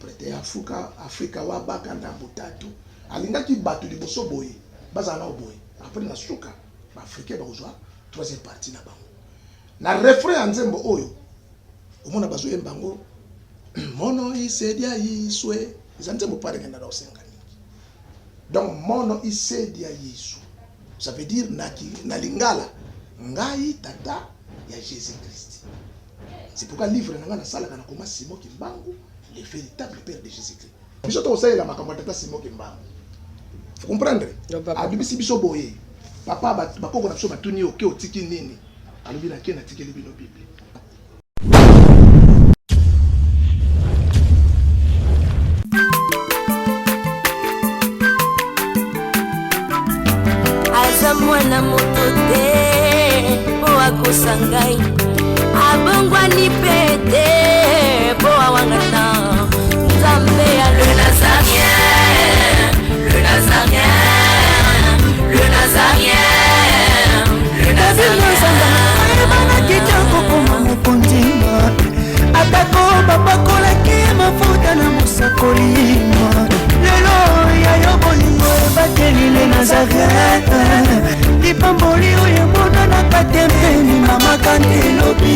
Prete ya Afrika, Afrika wa baka ndambo tatu. Alingaki bato liboso boye, bazala nao boye. Après na suka, ba Africains bakozwa troisième partie na bango. Na refrain ya nzembo oyo, omona bazoyemba yango mono isedia iswe. Eza nzembo pare ngenda na osenga mingi. Donc mono isedia Yesu. Ça veut dire na, na lingala ngai tata ya Jésus-Christ. C'est pourquoi livre na nga nasalaka na koma Simon Kimbangu, le véritable père de Jésus-Christ. Biso tokosalela makambo ya tata Simon Kimbangu. Vous comprendre? Abimisi biso boye. Papa bakoko na biso batuni yo oke otiki nini? Alobi na ke natikeli bino Bible. Aza mwana moto te mpo akosa ngai abongwani mpe te mpo awangana nzambe ya le nazarien le nazarien le nazarien le nazarien ayebanaki te akokoma mokonzi atako bapakolaki mafuta na mosakoli lelo ya yo bolingo ebateli le nazareth lipamboli oyo emonanaka te mpe limamaka nde elobi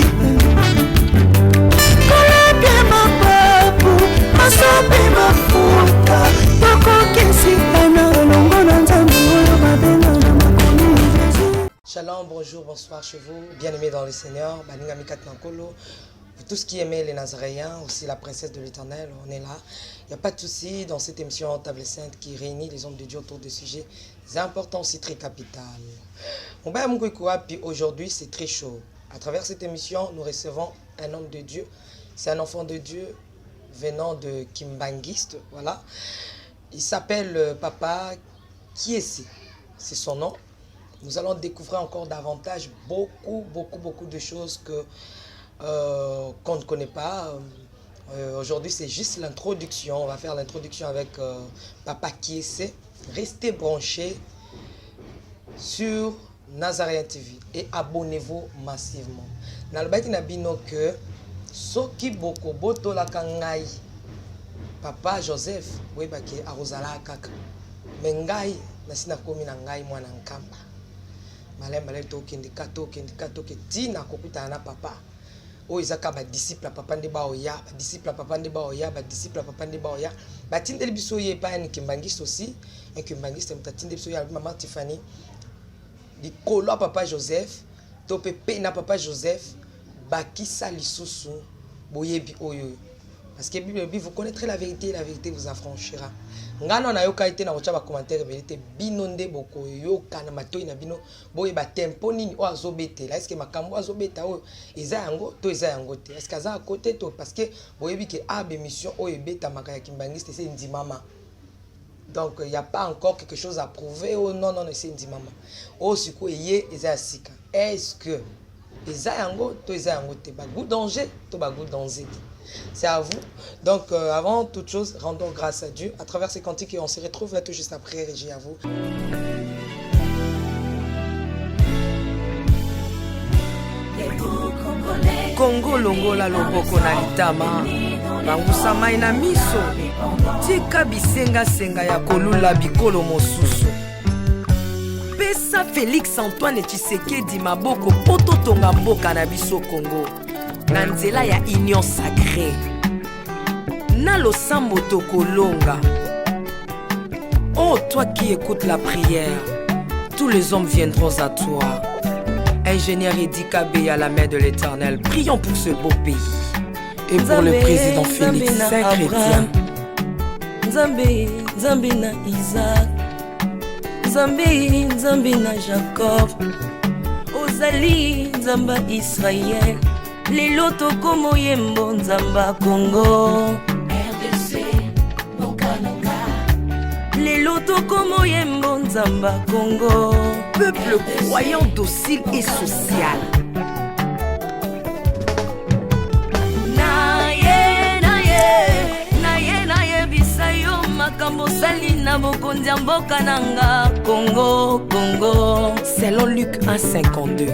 kolapie mapapu masopi mafuta tokokisitana elongo na nzambe oyo babenga na makomi jesus Shalom, bonjour, bonsoir chez vous, bien-aimés dans le Seigneur, Baninga Mikat Nankolo, vous tous qui aimez les Nazaréens, aussi la princesse de l'Éternel, on est là. Il n'y a pas de souci dans cette émission Table Sainte qui réunit les hommes de Dieu autour de sujets importants, aussi très capital. Aujourd'hui, c'est très chaud. À travers cette émission, nous recevons un homme de Dieu. C'est un enfant de Dieu venant de Kimbanguiste, voilà. Il s'appelle euh, Papa Kiesi, c'est son nom. Nous allons découvrir encore davantage beaucoup, beaucoup, beaucoup de choses que euh, qu'on ne connaît pas. Euh, aujourd'hui, c'est juste l'introduction. On va faire l'introduction avec euh, Papa Kiese. Restez branchés sur Nazareth TV et abonnez-vous massivement. Nalobaki na bino que soki bokobotolaka ngai papa Joseph boyebake akozala kaka me ngai nasi nakomi na ngai mwana nkamba malembe malembe tokende ka tokende ka toke ti nakokutana na papa oyo eza kaka badisciple ya papa nde baoya badisciple ya papa nde baoya badisciple ya papa nde baoya batindeli biso ye epai ya nikimbangiste aussi un kimbangiste moto atindeli biso ye alobi mama Tiffany likolo ya papa Joseph to mpe pe na papa Joseph bakisa lisusu boyebi oyo parce que Bible elobi vous connaîtrez la vérité la vérité vous affranchira nga na nayokaki te na kotya bacommentaire ebele te bino nde bokoyoka na matoi na bino boyeba tempo nini oyo azobetela eske makambo oyo azobeta oyo eza yango to eza yango te eske aza à côté to parce que boyebi ke a bémission oyo ebetamaka ya kimbangiste ese endimama donc il y a pas encore quelque chose à prouver oh non non ese endimama oyo sikoyo eye eza ya sika est ce que eza yango to eza yango te ba goût danger to ba goût danger te c'est à vous donc euh, avant toute chose rendons grâce à Dieu à travers ces cantiques et on se retrouve là tout juste après régie à vous Kongo longola loboko na litama bangusa mai na miso tika bisengasenga ya kolula bikolo mosusu pesa Félix Antoine Tshisekedi maboko mpo totonga mboka na biso Congo na nzela ya Union Sacrée. Na losambo tokolonga. Oh, toi qui écoutes la prière, tous les hommes viendront à toi. Ingénieur Eddy Kabeya, la main de l'Éternel, prions pour ce beau pays. Et pour le président Félix, saint chrétien. Nzambe, Nzambe na Isaac. Nzambe, Nzambe na Jacob. Ozali Nzambe ya Israël. Lelo tokomo yembo Nzambe ya Congo. RDC, mboka na nga. Lelo tokomo yembo Nzambe ya Congo. Peuple croyant, docile et social. Naye, naye, naye, nayebisa yo makambo osali na bokonzi ya mboka na nga Congo, Congo. Selon Luc 1,52.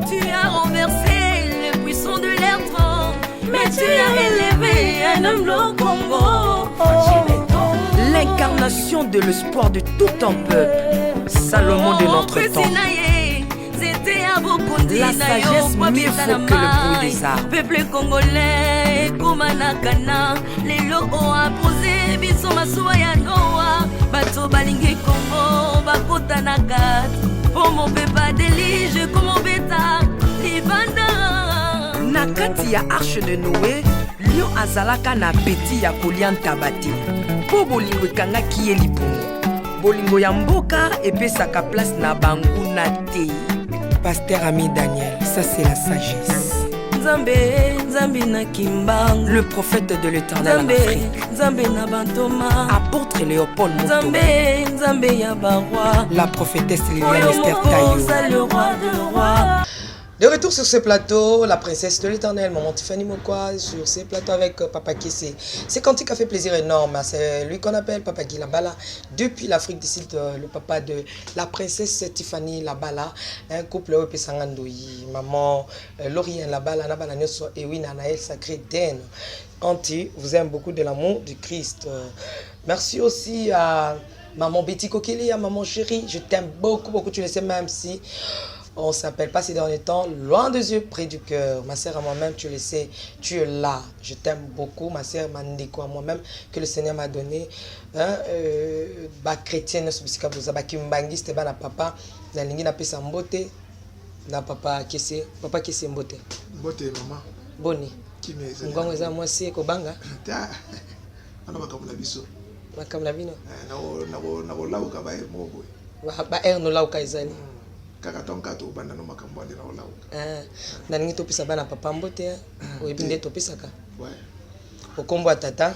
Tu as renversé le puissant de l'air mais tu as élevé nomme le Congo. L'incarnation de l'espoir de tout un peuple. Salomon de notre temps. La sagesse mieux vaut que le bruit des armes. Peuple congolais ekoma na kana lelo oapose biso masuwa ya noa bato balingi kongo bakota na kati mpo mopepa delige komobeta libanda. Na kati ya arche de Noé, lion azalaka na apeti ya kolia ntaba te mpo bolingo ekangaki ye libumu. Bolingo ya mboka epesaka place na banguna te. Pasteur Ami Daniel, ça c'est la sagesse. Nzambe, Nzambe na Kimbangu. Le prophète de l'Éternel en Nzambe, Afrique. Nzambe na bantoma. Apôtre Léopold Moto. Nzambe, Nzambe ya baroi. La prophétesse Liliane Oyo Esther moko Tayo. oza le roi de roi. De retour sur ce plateau, la princesse de l'éternel, maman Tiffany Mokwa, sur ce plateau avec Papa Kessé. C'est cantique a fait plaisir énorme. C'est lui qu'on appelle Papa Guy Labala, depuis l'Afrique du Sud, le papa de la princesse Tiffany Labala, un couple oyo epesanga ndoyi, maman Laurien Labala, na bana nyonso, et oui, Nanaël Sacré Den. Anti vous aime beaucoup de l'amour du Christ. Merci aussi à maman Betty Kokili, à maman chérie. Je t'aime beaucoup, beaucoup. Tu le sais, même si on ne s'appelle pas ces derniers temps. Loin des yeux, près du cœur. Ma sœur à moi-même, tu le sais, tu es là. Je t'aime beaucoup, ma sœur Mandeko à moi-même, que le Seigneur m'a donné. Hein, ba chrétien, bisika boza, ba kimbangiste, ba na papa, na lingi na pesa mbote, na papa Kese, papa Kese mbote. Mbote mama. Boni. Kimia ezali. Ngongo eza mwasi ekobanga. Ta. Wana makambo na biso. Makambo na bino. Nakolauka ba moko boye. Ba air nolauka ezali. Kaka ntango kaka tobanda no makambo wana nakolauka. Nalingi topesa bana papa mbote, oyebi nde topesaka. Ouais. Okombo ya tata,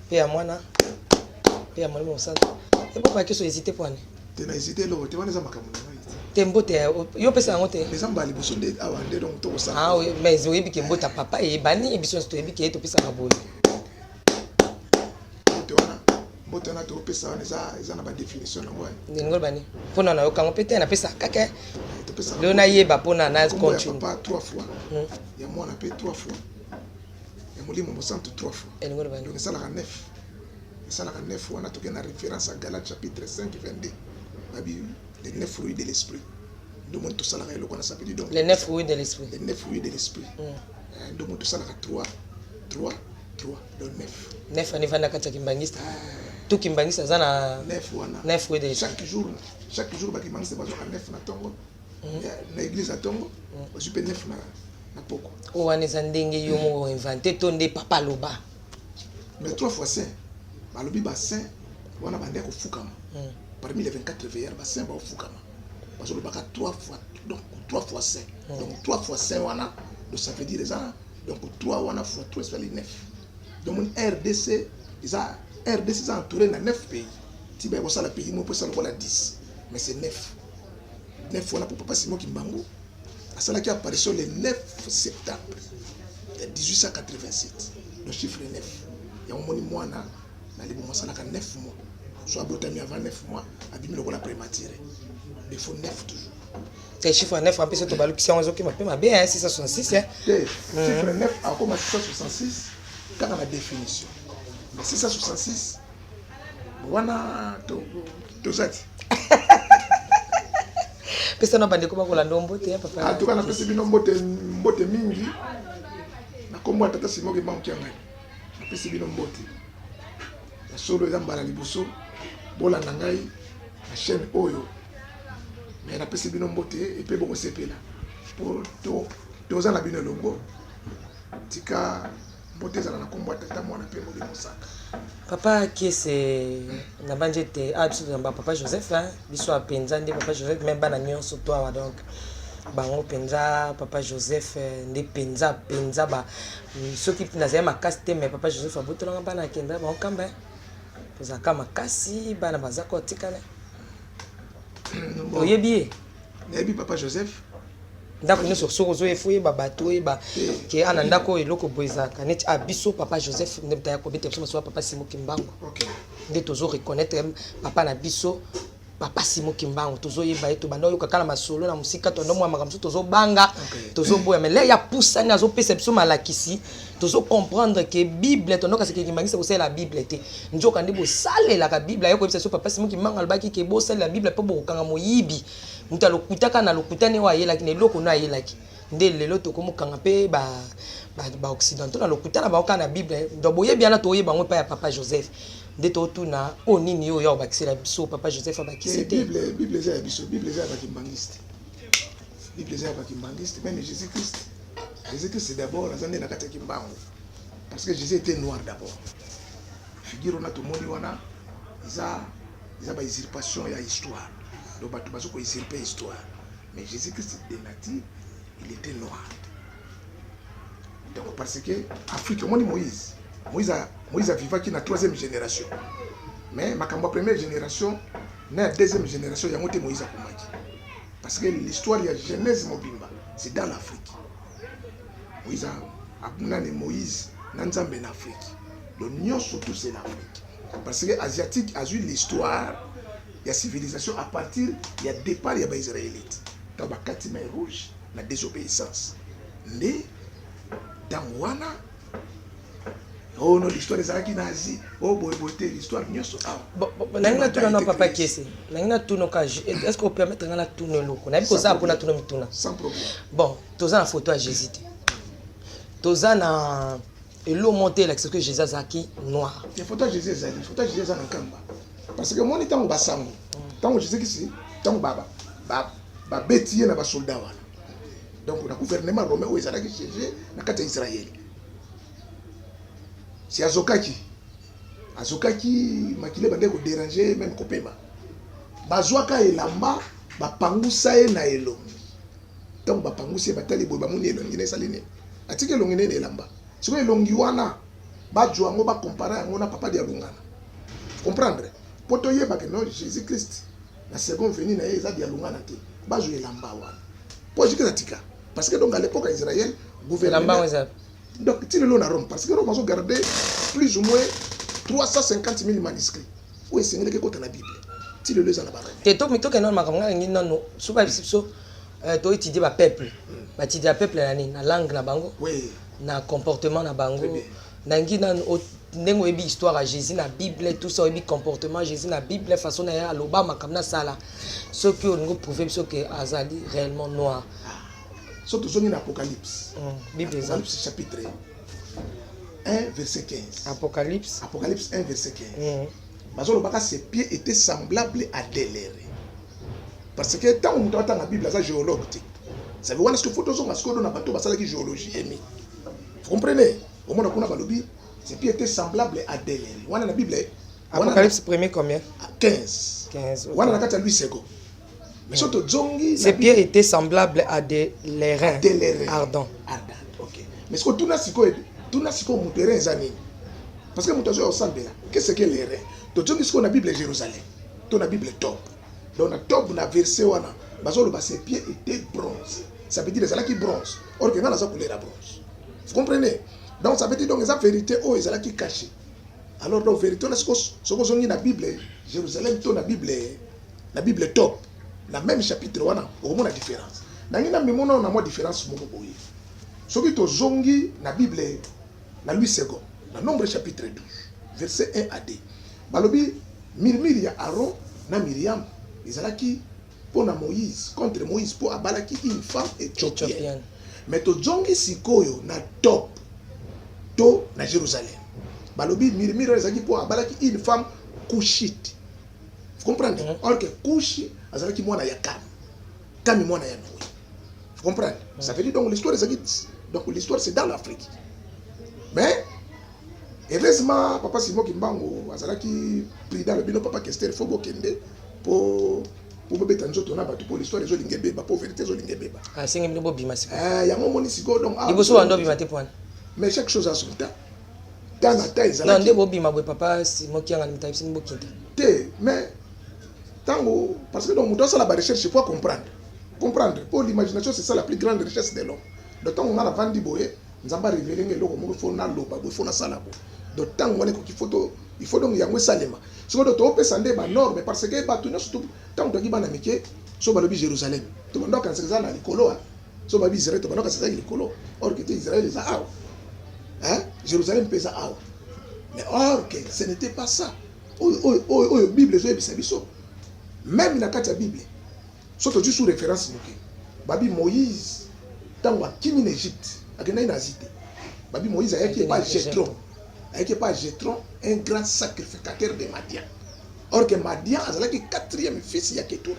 pe ya mwana, pe ya molimo mosantu. Eboka keso hésité po ani? Te na hésité eloko te, wana eza makambo na ngai. Te mbote yo pesa yango te. Eza mbala liboso nde awa nde donc tokosala. Ah oui, mais oyebi ke mbota papa eyebani, biso nyonso toyebi ke topesaka boye. Mbote wana, mbote wana topesa wana eza na ba définition nango. Ndenge oloba nini? Mpona nayoka yango mpe te, napesaka kaka. Topesaka Lelo nayeba mpona na kombo ya continue. papa 3 fois. Ya mwana mpe 3 fois. Ya molimo mosantu 3 fois. Elingi oloba nini? Donc esalaka 9. Esalaka 9 wana tokende na référence à Galates chapitre 5 22. Babi les 9 fruits de l'esprit. Nde moni tosalaka eloko wana, ça veut dire donc Les 9 fruits de l'esprit. Les 9 fruits de l'esprit. Nde moni tosalaka 3, 3, 3, donc 9. 9 wana evanda kati ya kimbangista. To kimbangista aza na 9 wana. 9 fruits de l'esprit. Chaque jour, bakimbangista bazwaka 9 na tongo. Na église ya tongo, bazwi mpe 9 na poko. Oyo wana eza ndenge yo moko inventé to nde papa aloba? Mais 3 fois saint, balobi ba saint wana bande kofukama. Parmi les 24 veilleurs, ba saint baofukama. Bazolobaka 3 fois, donc 3 fois saint. Donc 3 fois saint wana, donc ça veut dire eza, donc 3 wana fois 3 c'est 9. Donc mon RDC, eza RDC eza entouré na 9 pays. Ti ba kosala pays moko esa lokola 10, mais c'est 9. 9 wana pour papa Simon Kimbangu asalaki apparition le 9 septembre ya 1887. Donc chiffre 9. Ya omoni mwana na libumu asalaka 9 mois. Soit abotami avant 9 mois, abimi lokola prématuré. Il faut 9 toujours. Te chiffre 9 en plus tobalukisi yango ezokima mpe mabe, hein, 666, hein. Te chiffre 9 akoma 666 kaka na définition. Mais 666 wana toza ti. Pesa na bandeko bakolanda mbote ya papa. En tout cas napesi bino mbote, mbote mingi na kombo ya tata Simon Kimbangu Kiangani. Napesi bino mbote ya solo, eza mbala liboso bolanda ngai na chaîne oyo, mais napesi bino mbote epe bokosepela po toza na bino elongo. Tika mbote ezala na kombo ya tata, mwana mpe molimo saka. Papa Kiese na banje ete biso tozamba papa Joseph, hein, biso apenza nde papa Joseph, mais bana nyonso to awa, donc bango mpenza papa Joseph nde mpenza mpenza ba soki nazali makasi te, mais papa Joseph abotolanga bana akenda bango kamba, hein. Tozalaka makasi, bana baza kotikala. Oyebi ye? Nayebi papa Joseph. Ndako nyonso soki ozoya efo oyeba bato, oyeba ke ana ndako oyo eloko boye ezalaka neti a biso papa Joseph nde taya kobeta biso masuwa papa Simon Kimbangu. Nde tozo reconnaître papa na biso. Papa Simon Kimbangu tozoyeba ye, tobanda oyoka kala masolo na mosika, tondo mwa makambo mosusu tozobanga, tozoboya, mais lere ya pusani azopesa biso malakisi, tozo comprendre que Bible tondo kasi Kimbanguiste kosalela Bible te, nzoka nde bosalelaka Bible. Aye koyebisa biso Papa Simon Kimbangu alobaki ke bosalela Bible mpo bokokanga moyibi, moto alokutaka na lokuta ne oyo ayelaki na eloko no ayelaki. Nde lelo tokomokanga mpe ba ba occidentaux na lokuta na bango kaka na Bible. Donc boyebi wana toyeba yango epai ya Papa Joseph, nde totuna oyo nini oyo ya kobakisela biso Papa Joseph abakisi te. Bible eza ya biso, Bible eza ya bakimbangiste, Bible eza ya bakimbangiste. Même Jésus Christ, Jésus Christ d'abord aza nde na kati ya Kimbangu, parce que Jésus était noir d'abord. Figure wana tomoni wana eza ba usurpation ya histoire, donc bato bazo ko usurper histoire. Mais Jésus Christ de nature, il était noir. Donc parce que Afrique, omoni Moïse, Moïse avivaki na troisième génération, mais makambo ya première génération na ya deuxième génération yango te Moïse akomaki, parce que l'histoire ya Genèse mobimba, c'est dans l'Afrique. Moïse nani, Moïse na Nzambe na Afrique, donc nyonso tout c'est l'Afrique, parce que asiatique azwi l'histoire ya civilisation à partir ya départ ya baisraélite, ntango bakati mer Rouge na désobéissance. Nde ntango wana, oh non, l'histoire ezalaki na Asie, oh boye boye te, l'histoire nyonso awa. Nangi natuna na Papa Kiese, nangi natuna ka, est ce que opermettre nga natuna eloko? Nayebi kozala mpo natuna mituna. Sans problème. Bon, toza na photo ya Jésus te, toza na eloko moko te elakisa que Jésus azalaki noir. Te, photo ya Jésus ezali, photo ya Jésus eza na Nkamba, parce que omoni ntango basango, ntango Jésus kisi, ntango babeti ye na basoldat wana, donc na gouvernement romain oyo ezalaki siège na kati ya Israël, si azokaki makili ebandaki kodéranger même kopema, bazwaka elamba bapangusa ye na elongi. Ntango bapangusi ye, batali boye, bamoni elongi na esali nini, atiki elongi nene elamba. Sikoyo elongi wana bazwa yango, bacomparer yango na Papa Dialungana, comprendre, mpo toyeba ke non, Jésus Christ na second veni na ye eza Dialungana te. Bazwa elamba wana mpo Jésus atika, parce que donc à l'époque ya Israël, gouvernement donc ti lelo na Rome, parce que Rome azogarde plus ou moins 350 000 manuscrits oyo esengelaki ekota na Bible, ti lelo eza na barome. Te, tokende nano makambo ngai nalingi nano soki bayebisi biso toétudie bapeuple, baétudie bapeuple na nini? Na langue na bango, na comportement na bango. Nangi nano ndenge oyebi histoire ya Jésus na Bible, tout ça, oyebi comportement Jésus na Bible, façon na ye aloba makambo nasala, soki olingi oprouve biso ke azali réellement noir. So tozongi na Apocalypse. Bible eza Apocalypse chapitre 1 verset 15. Apocalypse. Apocalypse 1 verset 15. Bazolobaka ses pieds étaient semblables à des l'airain, parce que ntango moto atanga Bible aza géologue te. Ça veut wana soki faut tozonga sikoyo na bato basalaki géologie emi, vous comprenez? Omona kuna balobi ses pieds étaient semblables à des l'airain wana na Bible. Apocalypse premier combien? 15. 15. Wana na kati ya Louis Segond. Mais so tozongi Ses pieds étaient semblables à des l'airain des l'airain ardent. Ardent, ok. Mais sikoyo tuna, sikoyo tuna sikoyo moto, airain eza nini? Parce que moto azoya kosambela, qu'est-ce que l'airain? Tozongi sikoyo na Bible Jérusalem to na Bible Top. Donc na Top, na verset wana bazoloba ses pieds étaient bronze, ça veut dire ezalaki bronze, or que nga naza couleur ya bronze, vous comprenez? Donc ça veut dire, donc eza vérité oyo ezalaki caché. Alors donc vérité wana, soki ozongi na Bible Jérusalem to na Bible Top, na même chapitre wana, okomona différence. Nangi na mimona na mwa différence moko boye. Soki tozongi na Bible na Louis Segond, na Nombre chapitre 12 verset 1 à 2, balobi murmure ya Aaron na Miriam ezalaki mpo na Moïse, contre Moïse, mpo abalaki une femme éthiopienne. Éthiopienne. Mais tozongi sikoyo na Top to na Jérusalem, balobi murmure wana ezalaki mpo abalaki une femme couchite, vous comprenez? Or que Kushi azalaki mwana ya Kami, Kami mwana ya Noé, vous comprenez? Ça veut dire donc l'histoire ezalaki, donc l'histoire c'est dans l'Afrique. Mais heureusement Papa Simon Kimbangu azalaki prudent, alobi no, Papa Kester, faut bokende po bobeta nzoto na bato, mpo l'histoire ezolinga ebeba, mpo vérité ezolinga ebeba. Asengi bino bobima sikoyo. Yango omoni sikoyo donc ah, Liboso bando obima te pwana? Mais chaque chose a son temps, temps na temps Non. Ezalaki Nde bobima boye, Papa Simon Kiangani moto ayebisi bokinta. Te, mais ntango, parce que donc moto asala barecherche, faut comprendre po l'imagination, c'est ça la plus grande richesse de l'homme. Donc ntango nga navandi boye, Nzambe arévéler nga eloko moko, faut naloba boye, faut nasala boye. Donc ntango wana ekoki, faut to Il faut donc yango esalema. Sikoyo topesa nde ba norme parce que bato nyonso ntango toyaki bana mike, so balobi Jérusalem, tobanda kokanisa eza na likolo. So balobi Israël, tobanda kokanisa ezalaki likolo. Or que te, Israël eza awa, hein? Jérusalem mpe eza awa. Mais or que ce n'était pas ça oyo oyo Bible ezoyebisa biso. Même na kati ya Bible, so tozwi sous référence moke, babi Moïse, ntango akimi na Égypte, akendaki na Asie te. Babi Moïse ayaki epa Jétro, ayaki epa Jétro, un grand sacrificateur de Madian. Or que Madian azalaki quatrième fils ya Ketura.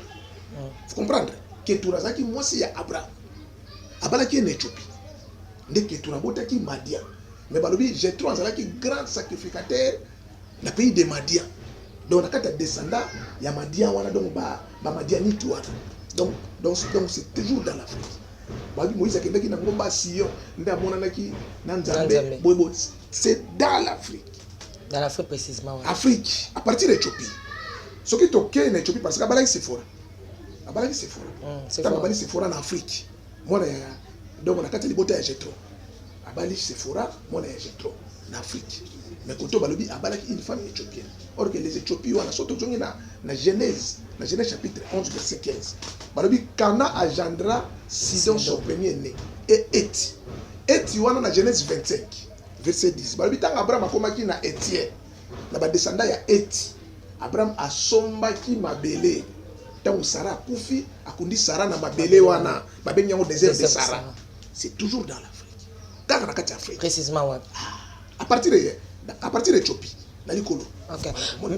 Faut comprendre, Ketura azalaki mwasi ya Abraham, abalaki ye na Éthiopie. Nde Ketura abotaki Madian. Mais balobi Jétro azalaki grand sacrificateur na pays de Madian. Donc na kati ya descendant ya Madian wana, donc bamadianite wana, donc c'est toujours dans l'Afrique. Babi Moïse akendaki na ngomba Sion, nde amonanaki na Nzambe boye boye. C'est dans l'Afrique. Dans l'Afrique précisément, ouais. Afrique, à partir d'Éthiopie. Soki tokei na Éthiopie, parce que abalaki Sephora, abalaki Sephora. Ntango abali Sephora na Afrique, mwana ya, donc na kati ya libota ya Jetro, abali Sephora, mwana ya Jetro na Afrique. Mais koto balobi abalaki une femme éthiopienne. Or que les Éthiopies wana, so tozongi na Genèse, na Genèse chapitre 11 verset 15, balobi Canaan engendra Sidon, son premier né, et Eti. Eti wana, na Genèse 25 verset 10, balobi ntango Abraham akomaki na Etienne, na badescendant ya Eti, Abraham asombaki mabele. Ntango Sara akufi, akundi Sara na mabele wana, babengi yango désert de Sara. C'est toujours dans l'Afrique, kaka na kati ya Afrique. Précisément wapi? À partir d'Éthiopie, na likolo. Ok,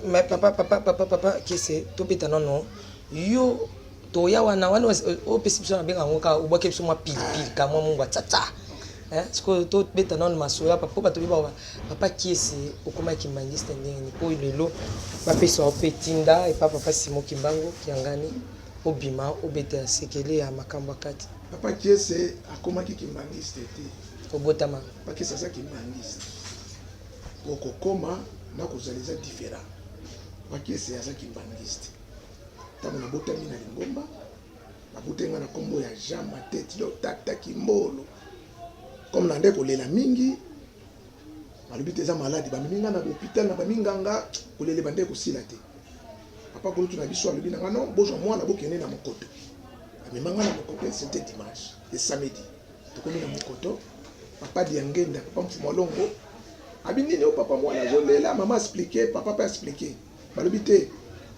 mais papa, papa, papa, papa Kese, tobeta nano yo, toya wana wana opesi biso, nabenga yango kaka obwaki biso mwa pilipili ka mwa mungu atsatsa. Sikoyo tobeta nano masolo ya papa, po bato beba papa Kiese okomaki kimbangiste ndenge nini, mpo lelo bapesa yo mpe tinda epa papa Simo Kimbangu Kiangani, obima obeta ya sekele ya makambo ya kati. Papa Kiese akomaki kimbangiste te. Obotama. Papa Kiese aza kimbangiste. Okokoma na kozala eza différent. Papa Kiese aza kimbangiste. Ntango nabotami na lingomba, babotami nga na nkombo ya Jean Matete, donc tata Kimbolo. Comme na nde kolela mingi, balobi te eza maladi, bamemi nga na hôpital na baminganga, kolela bande kosila te. Papa kolutu na biso alobi na nga: "Non, bozwa mwana, bokende na Mokoto." Amema nga na Mokoto, c'était dimanche et samedi tokomi na Mokoto. Papa Diangenda, papa Mfuma Longo, abi: "Nini o papa, mwana azolela?" Mama explique, papa mpe explique. Balobi te,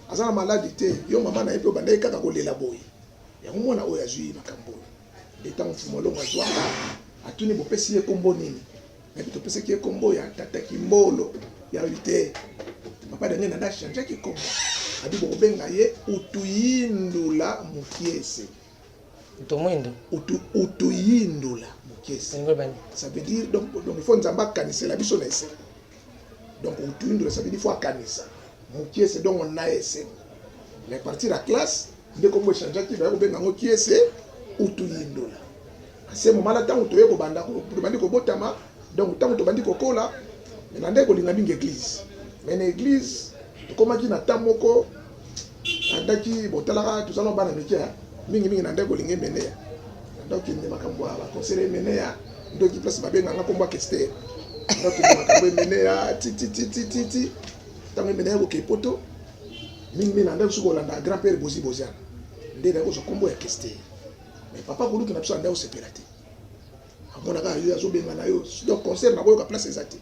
aza na maladi te. Yo mama na ye mpe obandaki kaka kolela boye, yango mwana oyo azwi makambo oyo. Nde ntango Mfuma Longo azwaka, atuni: "Bopesi ye kombo nini?" Nayebi, topesaki ye kombo ya tata Kimbolo. Yalobi te, papa Diangenda nde achangeaki kombo, abi bokobenga ye Utuyindula Mokiese. Tomwindo. Utuyindula Mokiese. Ça veut dire donc il faut Nzambe akanisela biso na esengo. Donc Utuyindula, ça veut dire faut akanisa. Mokiese, donc na esengo. Mais partir ya classe nde kombo echangeaki, baya kobenga yango Kiese Utuyindula. À ce moment là, ntango toye kobanda, tobandi kobotama, donc ntango tobandi kokola, na nde kolinga mingi église. Mais na église tokomaki na temps moko, nandaki botalaka, tozala bana mike mingimingi, na nde kolinga emeneya, ndokende makambo ya baconcert emeneya, ndoki place babenganga nkombo ya Kester, ndokende makambo emeneya tititititi. Ntango emeneya kokei Poto mingimingi, na ndaki soki kolanda grand père Bozi Boziana, nde naye kozwa nkombo ya Kester. Mais papa koluki na biso ande osepela te, amonaka yo azobenga na yo. Donc concert nakoyoka place eza te.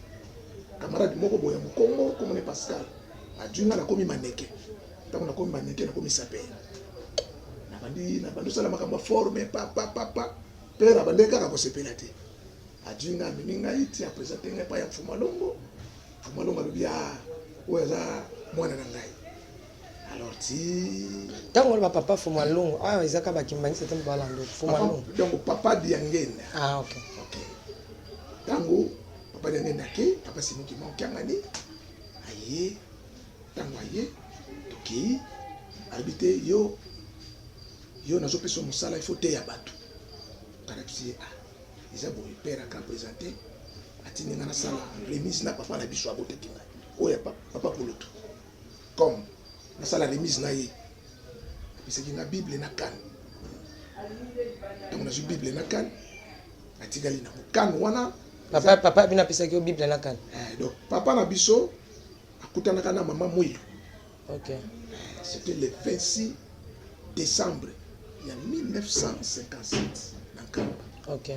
Camarade moko boye ya mokongo, komone Pascal, adwi nga, nakomi maneke. Ntango nakomi maneke, nakomi sapeur, nabandi osala makambo ya forme. Papa, papa père abandeki kaka kosepela te. Adwi nga, amemi ngai ti aprésenter ngai epai ya Mfuma Longo. Mfuma Longo alobi: "A, oyo aza mwana na ngai." Alors ti Ntango wana bapapa Fuma Longo awa ezaka bakimbangisa te, balando Fuma Longo. Donc papa Diangenda. Ah, ok. Ok, ntango papa Diangenda ake, papa Simuki Maokiangani aye. Ntango aye, tokei, alobi te: "Yo, yo nazopesa mosala, il faut teya bato." Kalakisi ye: "Ah, eza boye, père aka présente, atindi nga nasala remise na papa na biso abotaki ngai, oyo ya papa Kulutu. Comme nasala remise na ye, apesaki nga Bible na kane." Ntango nazwi Bible na kane, atikali nango kane wana. Papa, papa bino apesaki yo Bible na kane? Donc papa na biso. Akutanaka na mama Mwilu. Ok. C'était le 26 décembre ya 1957 na Nkamba. Ok.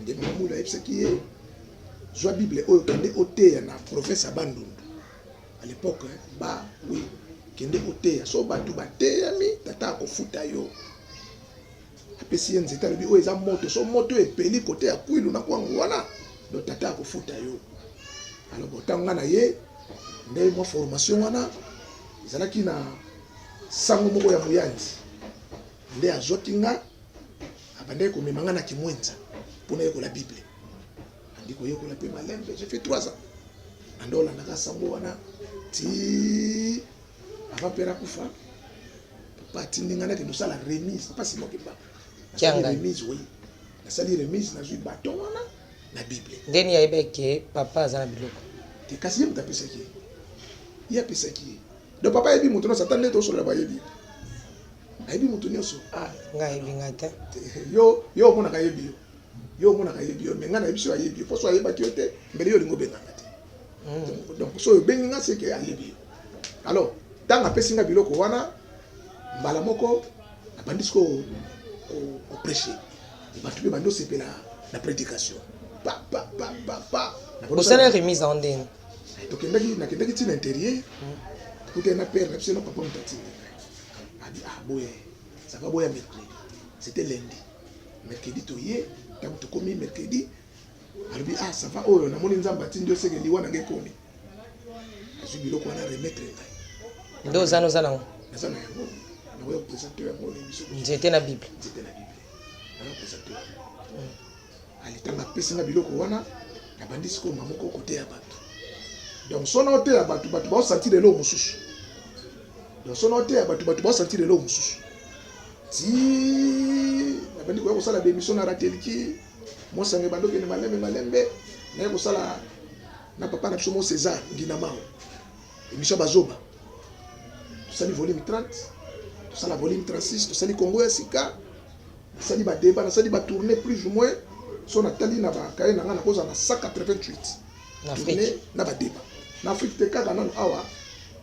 Nde mama Mwilu ayebisaki ye, zwa Bible oyo kende oteya na province ya Bandundu. À l'époque, hein, ba oui, kende oteya. So bato bateyami, tata akofuta yo. Apesi ye nzete, alobi oyo eza moto, so moto epeli kote ya Kwilu na Kwango wana, donc tata akofuta yo. Alors bon, ntango nga na ye nde mwa formation wana ezalaki na sango moko ya Muyanzi, nde azwaki nga, abandaki komema nga na Kimwenza mpo nayekola Bible. Andi koyekola mpe malembe, j'ai fait 3 ans. Ando olandaka sango wana ti avant père akufa, papa atindi nga nakende kosala remise. Papa Simon Kimbangu. Nasali remise, oui. Nasali remise, nazwi bâton wana na Bible. Ndeni ayebaki ke papa aza na biloko? Te, kasi ye moto apesaki ye. Ye apesaki ye. Donc papa ayebi moto nyonso, ata nde tosolola bayebi. Ayebi moto nyonso. Ah, ngai ayebi ngai te. Yo, yo omonaka ayebi yo. Yo omonaka ayebi yo, mais ngai nayebi so ayebi yo. Po so ayebaki yo te, mbele yo olingi obenganga te. Donc so obengi nga, c'est que ayebi yo. Alors, ntango apesi nga biloko wana, mbala moko abandi sikoyo koprêcher. Bato mpe bandi osepela na prédication. Pa pa pa pa pa. Bosala remise en ndeni? Tokendaki, nakendaki ntina intérieur. Tokutani na père na biso, na papa moto atindi ngai. Abi ah boye, ça va boya mercredi. C'était lundi. Mercredi toye, ntango tokomi mercredi, alobi ah ça va oyo namoni Nzambe atindi yo, seke liwa na ngai ekomi. Azwi biloko wana remettre ngai. Nde oza na oza nango? Naza na yango. Nakoya kopresente yango na biso. Nzete na Bible. Nzete na Bible. Nakoya kopresente yango. Ali ntango apesi nga biloko wana, nabandi sikoyo mama moko koteya bato. Donc so na oteya bato, bato baosentir eloko mosusu. Donc so na oteya bato, bato baosentir eloko mosusu. Ti nabandi koya kosala bémission na Rateliki, mosango ebandi okende malembe malembe, naye kosala na papa na biso mo César Nginamao. Émission bazoba. Tosali volume 30, tosala volume 36, tosali Congo ya sika, nasali ba débat, nasali ba tournée plus ou moins. So natali na bakaye na nga, nakozala na 188 na Afrique na ba débat. Na Afrique te, kaka nanu awa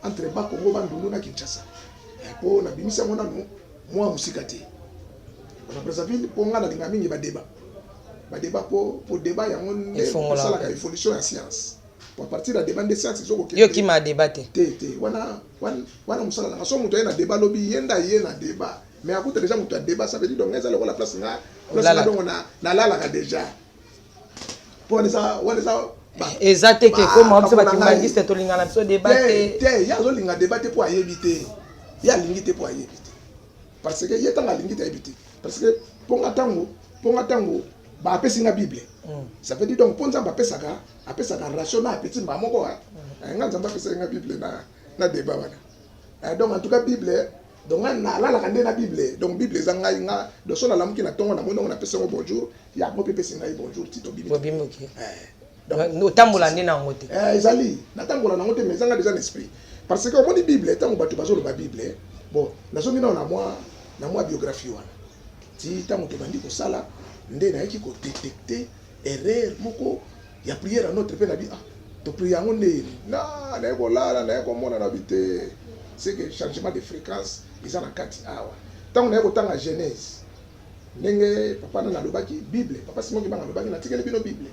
entre Bakongo, Bandundu na Kinshasa. Po nabimisi yango nanu mwa mosika te. Na Brazzaville, mpo nga nalinga mingi ba débat. Ba débat po débat yango nde esalaka évolution ya science. Po à partir ya débat nde science ezokokende. Yo kima débat te? Te te, wana wana mosala nanga. So moto aye na débat, alobi ye nde aye na débat. Mais akuta déjà moto ya débat, ça veut dire donc eza lokola place nga place nga, donc nalalaka déjà. Po wana eza Eza te ke koma biso bakimbangiste tolingana biso débat te. Te, ye azolinga débat te mpo ayebi te. Ye alingi te mpo ayebi te. Parce que ye ntango alingi te, ayebi te. Parce que mponga ntango baapesi nga Bible, ça veut dire donc mpo Nzambe apesaka ration na appétit mbala moko. Nga Nzambe apesaki nga Bible na débat wana. Donc en tout cas Bible, donc nga nalalaka nde na Bible. Donc Bible eza ngai nga. Donc so nalamuki na ntongo, namoni ndongo napesi yango bonjour, yango mpe epesi ngai bonjour ti tobimi. Bobimi, ok. Otambola nde na yango te? Ezali natambola nango te, mais ezanga déjà na esprit. Parce que omoni Bible, ntango bato bazoloba Bible, bon, nazongi nao na mwa biographie wana ti ntango tobandi kosala, nde nayaki kodétecter erreur moko ya prière ya Notre Père. Nabi ah, toprie yango ndeni na naye kolala, naye komona na bi te, c'est que changement de fréquence eza na kati awa. Ntango naye kotanga Genèse, ndenge papa nani alobaki Bible, papa Simon Kimbangu alobaki natikeli bino Bible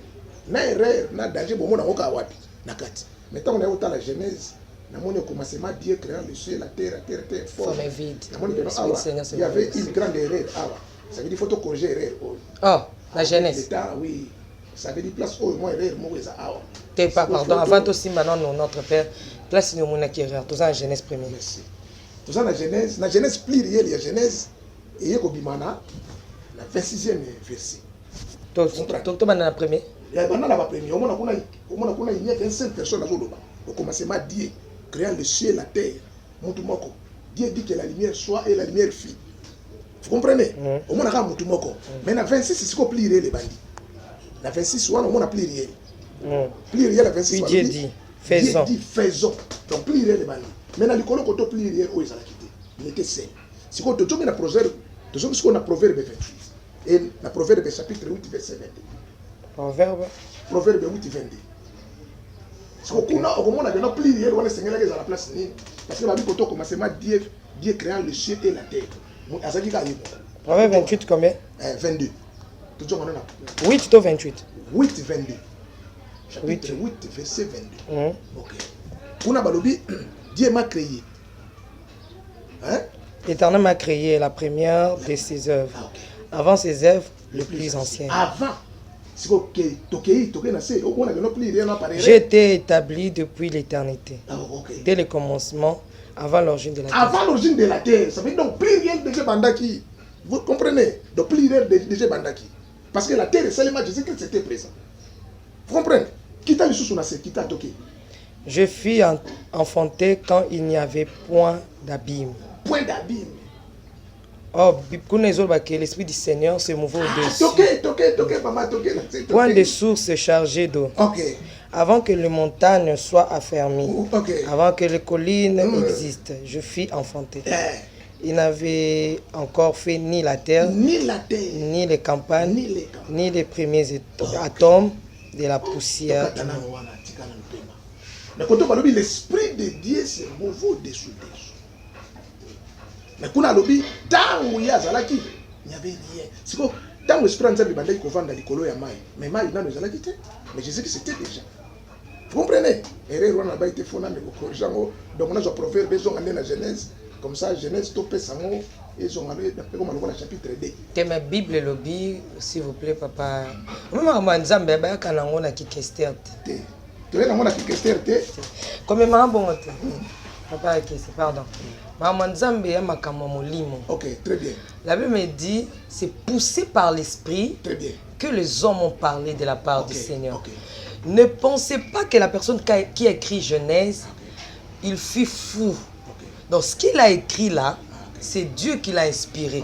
na erreur na danger, bomona yango kaka wapi na kati. Mais ntango naye kotala Genèse, namoni au commencement Dieu créant le ciel, la terre, la terre était forme vide. Namoni que awa il y avait une grande erreur awa. Ça veut dire faut to corriger erreur oyo. Oh, la Genèse. L'état, oui, ça veut dire place oyo mwa erreur moko eza awa. Te, pas, pardon, avant tosimba nano Notre Père, place nini omonaki erreur? Toza na Genèse premier. Merci. Toza na Genèse, na Genèse pluriel ya Genèse eye kobima na 26e verset. Tobanda na premier. Banda na bapremier, omona kuna il n'y a qu'une seule personne azoloba. Au commencement Dieu créant le ciel, la terre, mutu moko. Dieu dit que la lumière soit et la lumière fut. Vous comprenez? Omona kaka mutu moko. Mais na 26 siko pluriel ebandi. Na 26 wana omona pluriel, pluriel ya 26. Puis Dieu dit faisons. Dieu dit faisons, donc pluriel ebandi. Mais na likolo koto pluriel oyo ezalaki te, il était seul. Sikoyo tozomi na proverbe, tozomi sikoyo na Proverbe 28 et na Proverbe chapitre 8 verset 22. Proverbe. Proverbe 8 22. Siko kuna okomona que non, pluriel wana esengelaki ezala place nini? Parce que babi koto commencement Dieu, Dieu créant le ciel et la terre. Azalaki kaka ye moko. Proverbe 28 combien? Eh, 22. Tozonga nano na 8 to 28? 8 22. Chapitre 8 verset 22. Ok. Kuna balobi Dieu m'a créé. Hein? L'Éternel m'a créé la première de ses œuvres. Ah, ok. Avant ses œuvres les plus anciennes. Avant. Siko ke tokei tokei na se okomona que non, pluriel na par J'ai été établi depuis l'éternité. Ah, ok. Dès le commencement, avant l'origine de la terre. Avant l'origine de la terre, ça veut dire donc pluriel déjà bandaki. Vous comprenez? Donc pluriel déjà bandaki. Parce que la terre esalema, Jésus-Christ était présent. Vous comprenez? Kita lisusu na se, kita toke. Je fus enfanté quand il n'y avait point d'abîme. Point d'abîme. Oh, kuna ezoloba que l'esprit du Seigneur se mouvait Ah, au-dessus. toke, toke, toke, mama, toke na se, toke. Point de source chargée d'eau. Avant que les montagnes soient affermies. Avant que les collines existent, je fus enfanté. Eh. Il n'avait encore fait ni la terre, Ni la terre, ni les campagnes, ni les campagnes. ni les premiers atomes de la poussière. Tokata nano wana, tika nano pema. Mais koto balobi l'esprit de Dieu se mouvait au-dessous des eaux. Mais kuna alobi ntango ye azalaki, il n'y avait rien. Siko ntango esprit ya Nzambe ebandaki kovanda likolo ya mai, mais mai nano ezalaki te, mais Jésus c'était déjà. Vous comprenez? Erreur wana nabai te, fona me kocorriger yango. Donc nazwa proverbe ezonga nde na Genèse, comme ça Genèse topesa yango ezonga ekoma lokola chapitre 2. Te, ma Bible elobi, s'il vous plaît, papa. Omi makambo ya Nzambe bayaka nango na kikester te. Te, toye nango na kikester te. Komemaka bongo te. Papa akesi, pardon. Makambo ya Nzambe ya makambo ya molimo. Ok, très bien. La Bible me dit, c'est poussé par l'esprit Très bien. que les hommes ont parlé de la part du Seigneur. Ne pensez pas que la personne qui a écrit Genèse, il fut fou. Donc ce qu'il a écrit là, c'est Dieu qui l'a inspiré.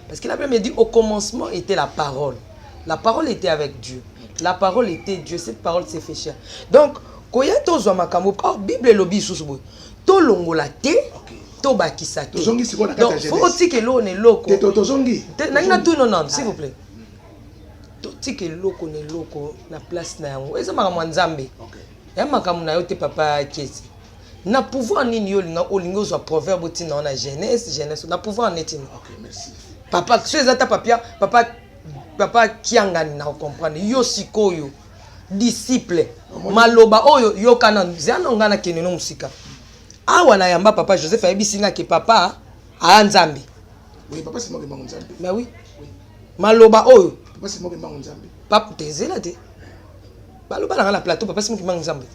Parce que la Bible me dit, au commencement était la parole. La parole était avec Dieu. La parole était Dieu. Cette parole s'est fait chair. Donc, koya tozwa makambo, or Bible elobi lisusu boye. Tolongola te, tobakisa te. Tozongi sikoyo na kati ya Donc, faut Genèse. otika eloko na eloko. Te, tozongi. Te, nangi na tuna nano, s'il vous plaît. Totika eloko na eloko na place na yango. Eza makambo ya Nzambe. Ya makambo na yo te, papa Kesi. Na pouvoir nini yo olinga olingi ozwa proverbe otinda wana Genèse, Genèse na pouvoir neti nini? Ok, merci. Papa, so eza ta papia, papa, papa Kiangani na comprendre yo sikoyo disciple maloba oyo yokana zia na nga nakende no mosika awa na yamba papa Joseph ayebisi nga ke papa aya Nzambe. Oui, papa Simon Kimbangu Nzambe. Mais oui. Maloba oyo. Papa Simon Kimbangu Nzambe. Papa tezela te. Baloba na nga na plateau papa Simon Kimbangu Nzambe.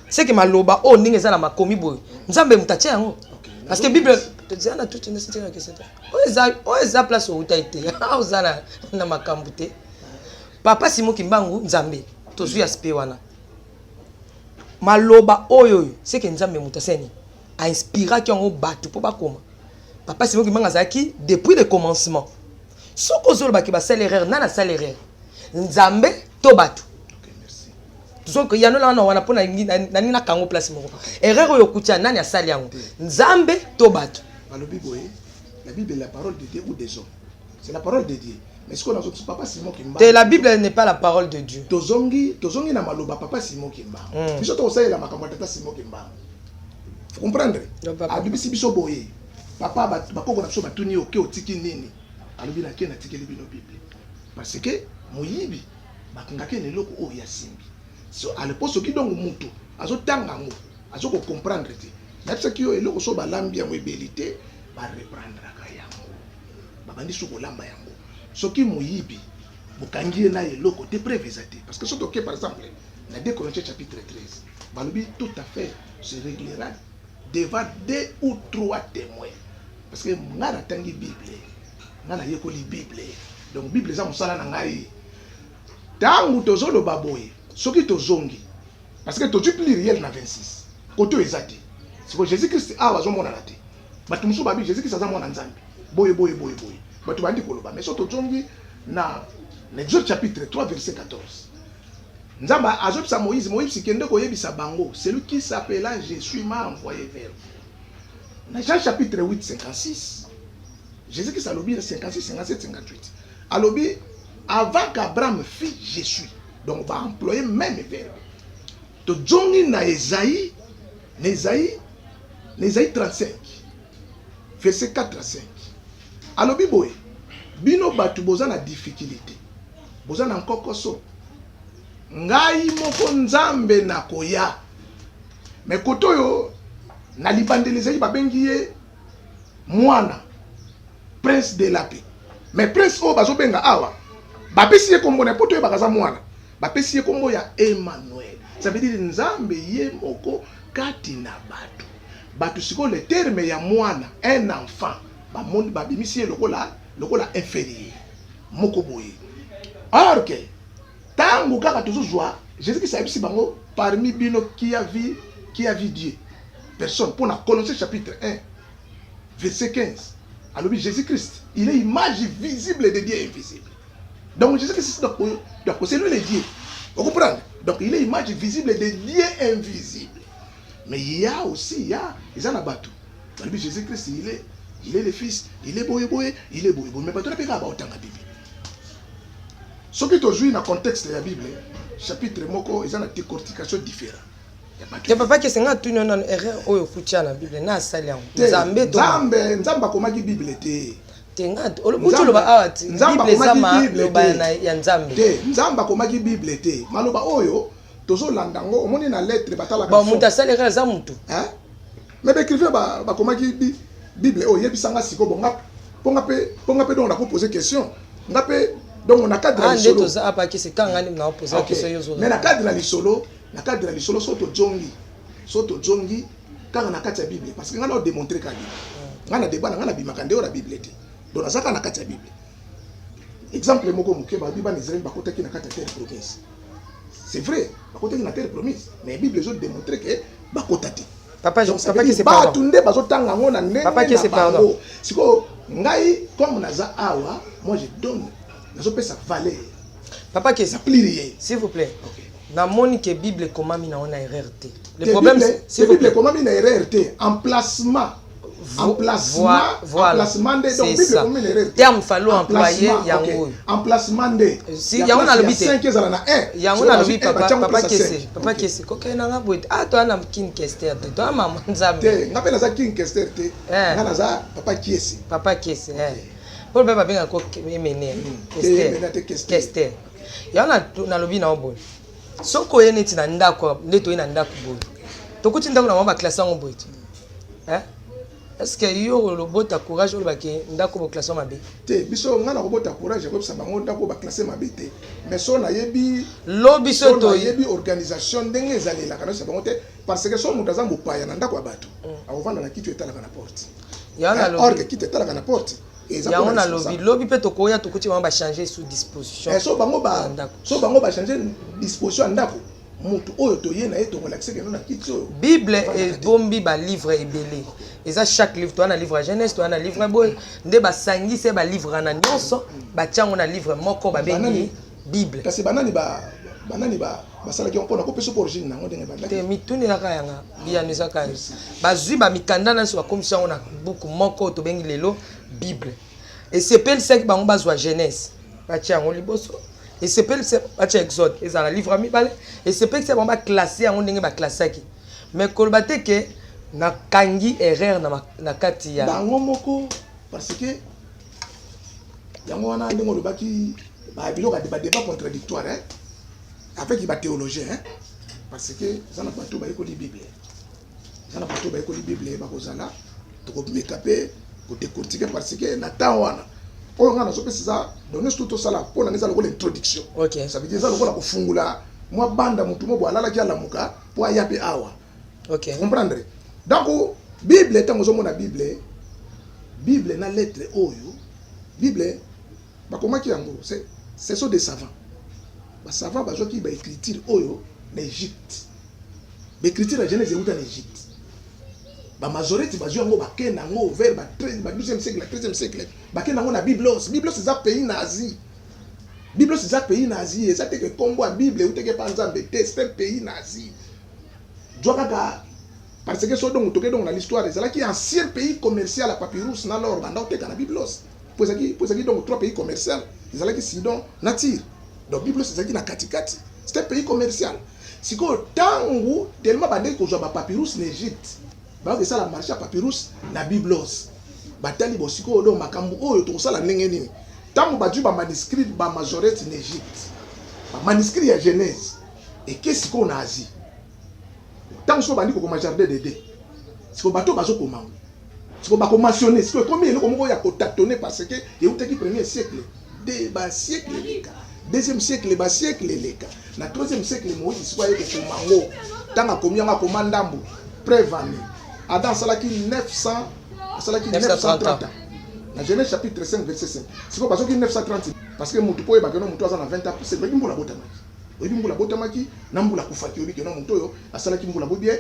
C'est que maloba oyo ndenge eza na makomi boye. Nzambe moto atia yango. Parce que Bible tozala na toute une question. Oyo eza place outa te. Oza na makambo te. Papa Simon Kimbangu Nzambe. Tozwi aspect wana. Maloba oyo oyo, c'est que Nzambe moto aseni. A inspiraki yango bato po bakoma. Papa Simon Kimbangu azalaki depuis le commencement. Soki ozolobaki basala erreur, nani asala erreur? Nzambe to bato? Donc yano na wana mpona nalingi nakango place moko. Erreur oyo okutia, nani asali yango? Nzambe to bato? Balobi boye, la Bible est la parole de Dieu ou des hommes? C'est la parole de Dieu. Mais ce qu'on a papa Simon Kimbangu. Te, la Bible n'est pas la parole de Dieu. Tozongi, tozongi na maloba papa Simon Kimbangu. Biso tokosalela makambo ya tata Simon Kimbangu. Faut comprendre? Non, papa. Abibisi biso boye. Papa bakoko na biso batuni oke otiki nini? Alobi na ke natikeli bino Bible. Parce que moyibi bakangaki na eloko oyo ya simbi. So à l'époque soki donc mutu azotanga yango, azoko comprendre te. Nayebisaki yo eloko so balambi yango ebeli te, ba reprendraka yango. Babandi so kolamba yango. Soki moyibi bokangi ye na eloko te, preuve eza te. Parce que soki toke par exemple na 2 Corinthiens chapitre 13, balobi tout à fait se réglera devant deux ou trois témoins. Parce que nga natangi Bible, nga nayekoli Bible. Donc Bible eza mosala na ngai. Tangu tozoloba boye, soki tozongi, parce que tozwi pluriel na 26, koto eza te. Siko Jésus-Christ awa azomonana te. Bato mosusu babi Jésus-Christ aza mwana Nzambe. Boye boye boye boye. Bato bandi koloba. Mais soki tozongi na Exode chapitre 3 verset 14. Nzambe azobisa Moïse, Moïse kende koyebisa bango, celui qui s'appela je suis m'a envoyé vers vous. Na Jean chapitre 8 56, Jésus-Christ alobi 56, 57, 58. Alobi avant qu'Abraham fît je suis. Donc va employer même verbe. Tozongi na Esaïe, na Esaïe, na Esaïe 35 verset 4 à 5. Alobi boye, bino bato boza na difficulté, boza na nkokoso, ngai moko Nzambe nakoya. Mais kote oyo na libandeli ezali babengi ye mwana prince de la paix. Mais prince oyo bazobenga awa, bapesi ye kombo na po toyebaka aza mwana, bapesi ye kombo ya Emmanuel. Ça veut dire Nzambe ye moko kati na bato. Bato sikoyo le terme ya mwana, un enfant, bamoni babimisi ye lokola inférieur moko boye. Or que tango kaka tozozwa Jésus Christ ayebisi bango parmi bino qui a vu Dieu? Personne. Pour la Colossiens chapitre 1 verset 15, alobi Jésus Christ, il est image visible de Dieu invisible. Donc Jésus Christ, donc c'est lui le Dieu. Vous comprenez? Donc il est image visible de Dieu invisible. Mais il y a aussi, il y a, ils en ont bateau. Alobi Jésus Christ, il est le Fils, il est boye boye, il est boye boye. Mais bateau n'a pas autant la Bible. Ce qui tozwi na contexte ya Bible, chapitre moko, ils ont une décortication différente. Te, papa Kese, nga tuni nano erreur oyo okutia na Bible na asali yango. Nzambe to Nzambe akomaki Bible te. Te, nga olobi, oloba awa ti Bible eza maloba ya Nzambe. Te, Nzambe akomaki Bible te. Maloba oyo tozolanda yango, omoni na lettre batalaka. Bon, moto asali erreur eza motu. Mais baécrivain bakomaki Bible oyo, yebisanga sikoyo. Bonga mponga mpe donc nakopose question nga mpe donc na cadre ya lisolo. Toza apa Kese, kanga nini na opose question yo. Mais na cadre ya lisolo, na cadre ya lisolo, so tozongi kaka na kati ya Bible, parce que nga na odémontre kaka Bible. Nga na débat na nga nabimaka nde oyo na Bible te. Donc naza kaka na kati ya Bible. Exemple moko moke, babi bana Israel bakotaki na kati ya terre promise. C'est vrai, bakotaki na terre promise, mais Bible ezodémontre ke bakota te. Bato nde bazotanga yango na ndenge na bango. Sikoyo ngai, comme naza awa, moi je donne, nazopesa valeur. Papa Kese, pluriel. S'il vous plaît, namoni ke Bible ekomami nango na erreur te. Le problème, c'est Bible ekomami na erreur te. Emplacement, emplacement, emplacement nde. Donc Bible ekomi na erreur te. Terme fallait employer yango. Emplacement nde. Si yango nalobi te. 5 ezala na 1. Yango nalobi, papa Kese, papa Kese, kokende nanga boye te. Ah, toya na King Kester te, toya mama Nzambe. Te, nga mpe naza King Kester te. Nga naza papa Kiese. Papa Kiese, mpo mpe babengaka Emene Kester. Kester yango nalobi na yo boye: soki oye neti na ndako nde toye na ndako boye, tokuti ndako na bango baclasse yango boye te, est ce que yo olobota courage olobaki ndako boclasse mabe? Te, biso ngai nakobota courage ekoyebisa bango ndako baclasse mabe te, mais so nayebi lobi so nayebi organisation ndenge ezalelaka, nayebisa bango te, parce que so moto aza mopaya na ndako ya bato, akovanda na kiti etalaka na porte, or que kiti etalaka na porte. Yango nalobi, lobi mpe tokoya, tokuti bango bachange sous disposition. So bango bachange disposition ya ndako, motu oyo toye na ye, tokolakisa keno na kiti oyo. Bible ebombi balivre ebele. Eza chaque livre, toza na livre ya Genèse, toza na livre boye nde basangisi balivre wana nyonso, batia yango na livre moko babengi Bible. Kasi banani basalaki yango mpona kopesa mpo origine nango ndenge bandaki? Te, mituni ezaka yanga, biyano ezaka bazwi bamikanda nyonso, bakomisi yango na buku moko tobengi lelo Bible. Esepelisaki bango bazwa Genèse, batia yango liboso. Esepelisi batia Exode, ezala livre ya mibale. Esepelisi bango baclasse yango ndenge baclassaki, mais koloba te ke nakangi erreur na kati ya bango moko, parce que yango wana ndenge olobaki biloko ya badébat contradictoire, hein? Avec bathéologien, hein? Parce que eza na bato bayekoli Bible, eza na bato bayekoli Bible, bakozala tokomeka mpe kodécortiquer, parce que na temps wana oyo ngai nazopesa eza donc nyonso tu tosala mpo na ngai eza lokola introduction. Ça veut dire eza lokola kofungula mwa banda, motu mo bo alalaki alamuka mpo aya mpe awa. Comprendre? Donc Bible, ntango ozomona Bible, Bible na lettre oyo Bible bakomaki yango, ce sont des savants. Basavant bazwaki baécriture oyo na Égypte. Baécriture ya Genèse euta na Égypte. Bamazoreti bazwi yango, bakende yango vers ba 12e siècle, 13e siècle, bakende yango na Biblos. Biblos eza pays na Asie. Biblos eza pays na Asie. Eza te ke nkombo ya Bible eutaki epa Nzambe te. C'est un pays na Asie. Zwa kaka, parce que so donc toke donc na l'histoire, ezalaki ancien pays commercial ya papyrus na l'or. Banda oteka na Biblos po ezalaki donc trois pays commercial, ezalaki Sidon na Tyr. Donc Biblos ezalaki na katikati, c'est un pays commercial. Sikoyo ntango tellement bandeki kozwa bapapyrus na Egypte, bayoki esala marché ya papyrus na Byblos, batali bo sikoyo donc makambo oyo tokosala ndenge nini? Ntango bazwi bamanuscrit bamajorete na Egypte, bamanuscrit ya Genèse eke sikoyo na Asie. Ntango sikoyo bandi kokoma Jardin d'Eden, sikoyo bato bazokoma yango, sikoyo bakomentionne, sikoyo ekomi eloko moko ya kotatone parce que eutaki premier siècle de basiècle eleka, deuxième siècle basiècle eleka, na troisième siècle Moïse sikoyo aye kokoma yango. Ntango akomi yango, akoma ndambo preuve année Adam asalaki 900, asalaki 930 ans na Genèse chapitre 5 verset 5. Sikoyo bazoki 930 parce que motu mpo oyebaka no motu aza na 20 ans, c'est vrai mbula abotamaki, oyebi mbula abotamaki na mbula akufaki, oyebi keno motu oyo asalaki mbula bo bien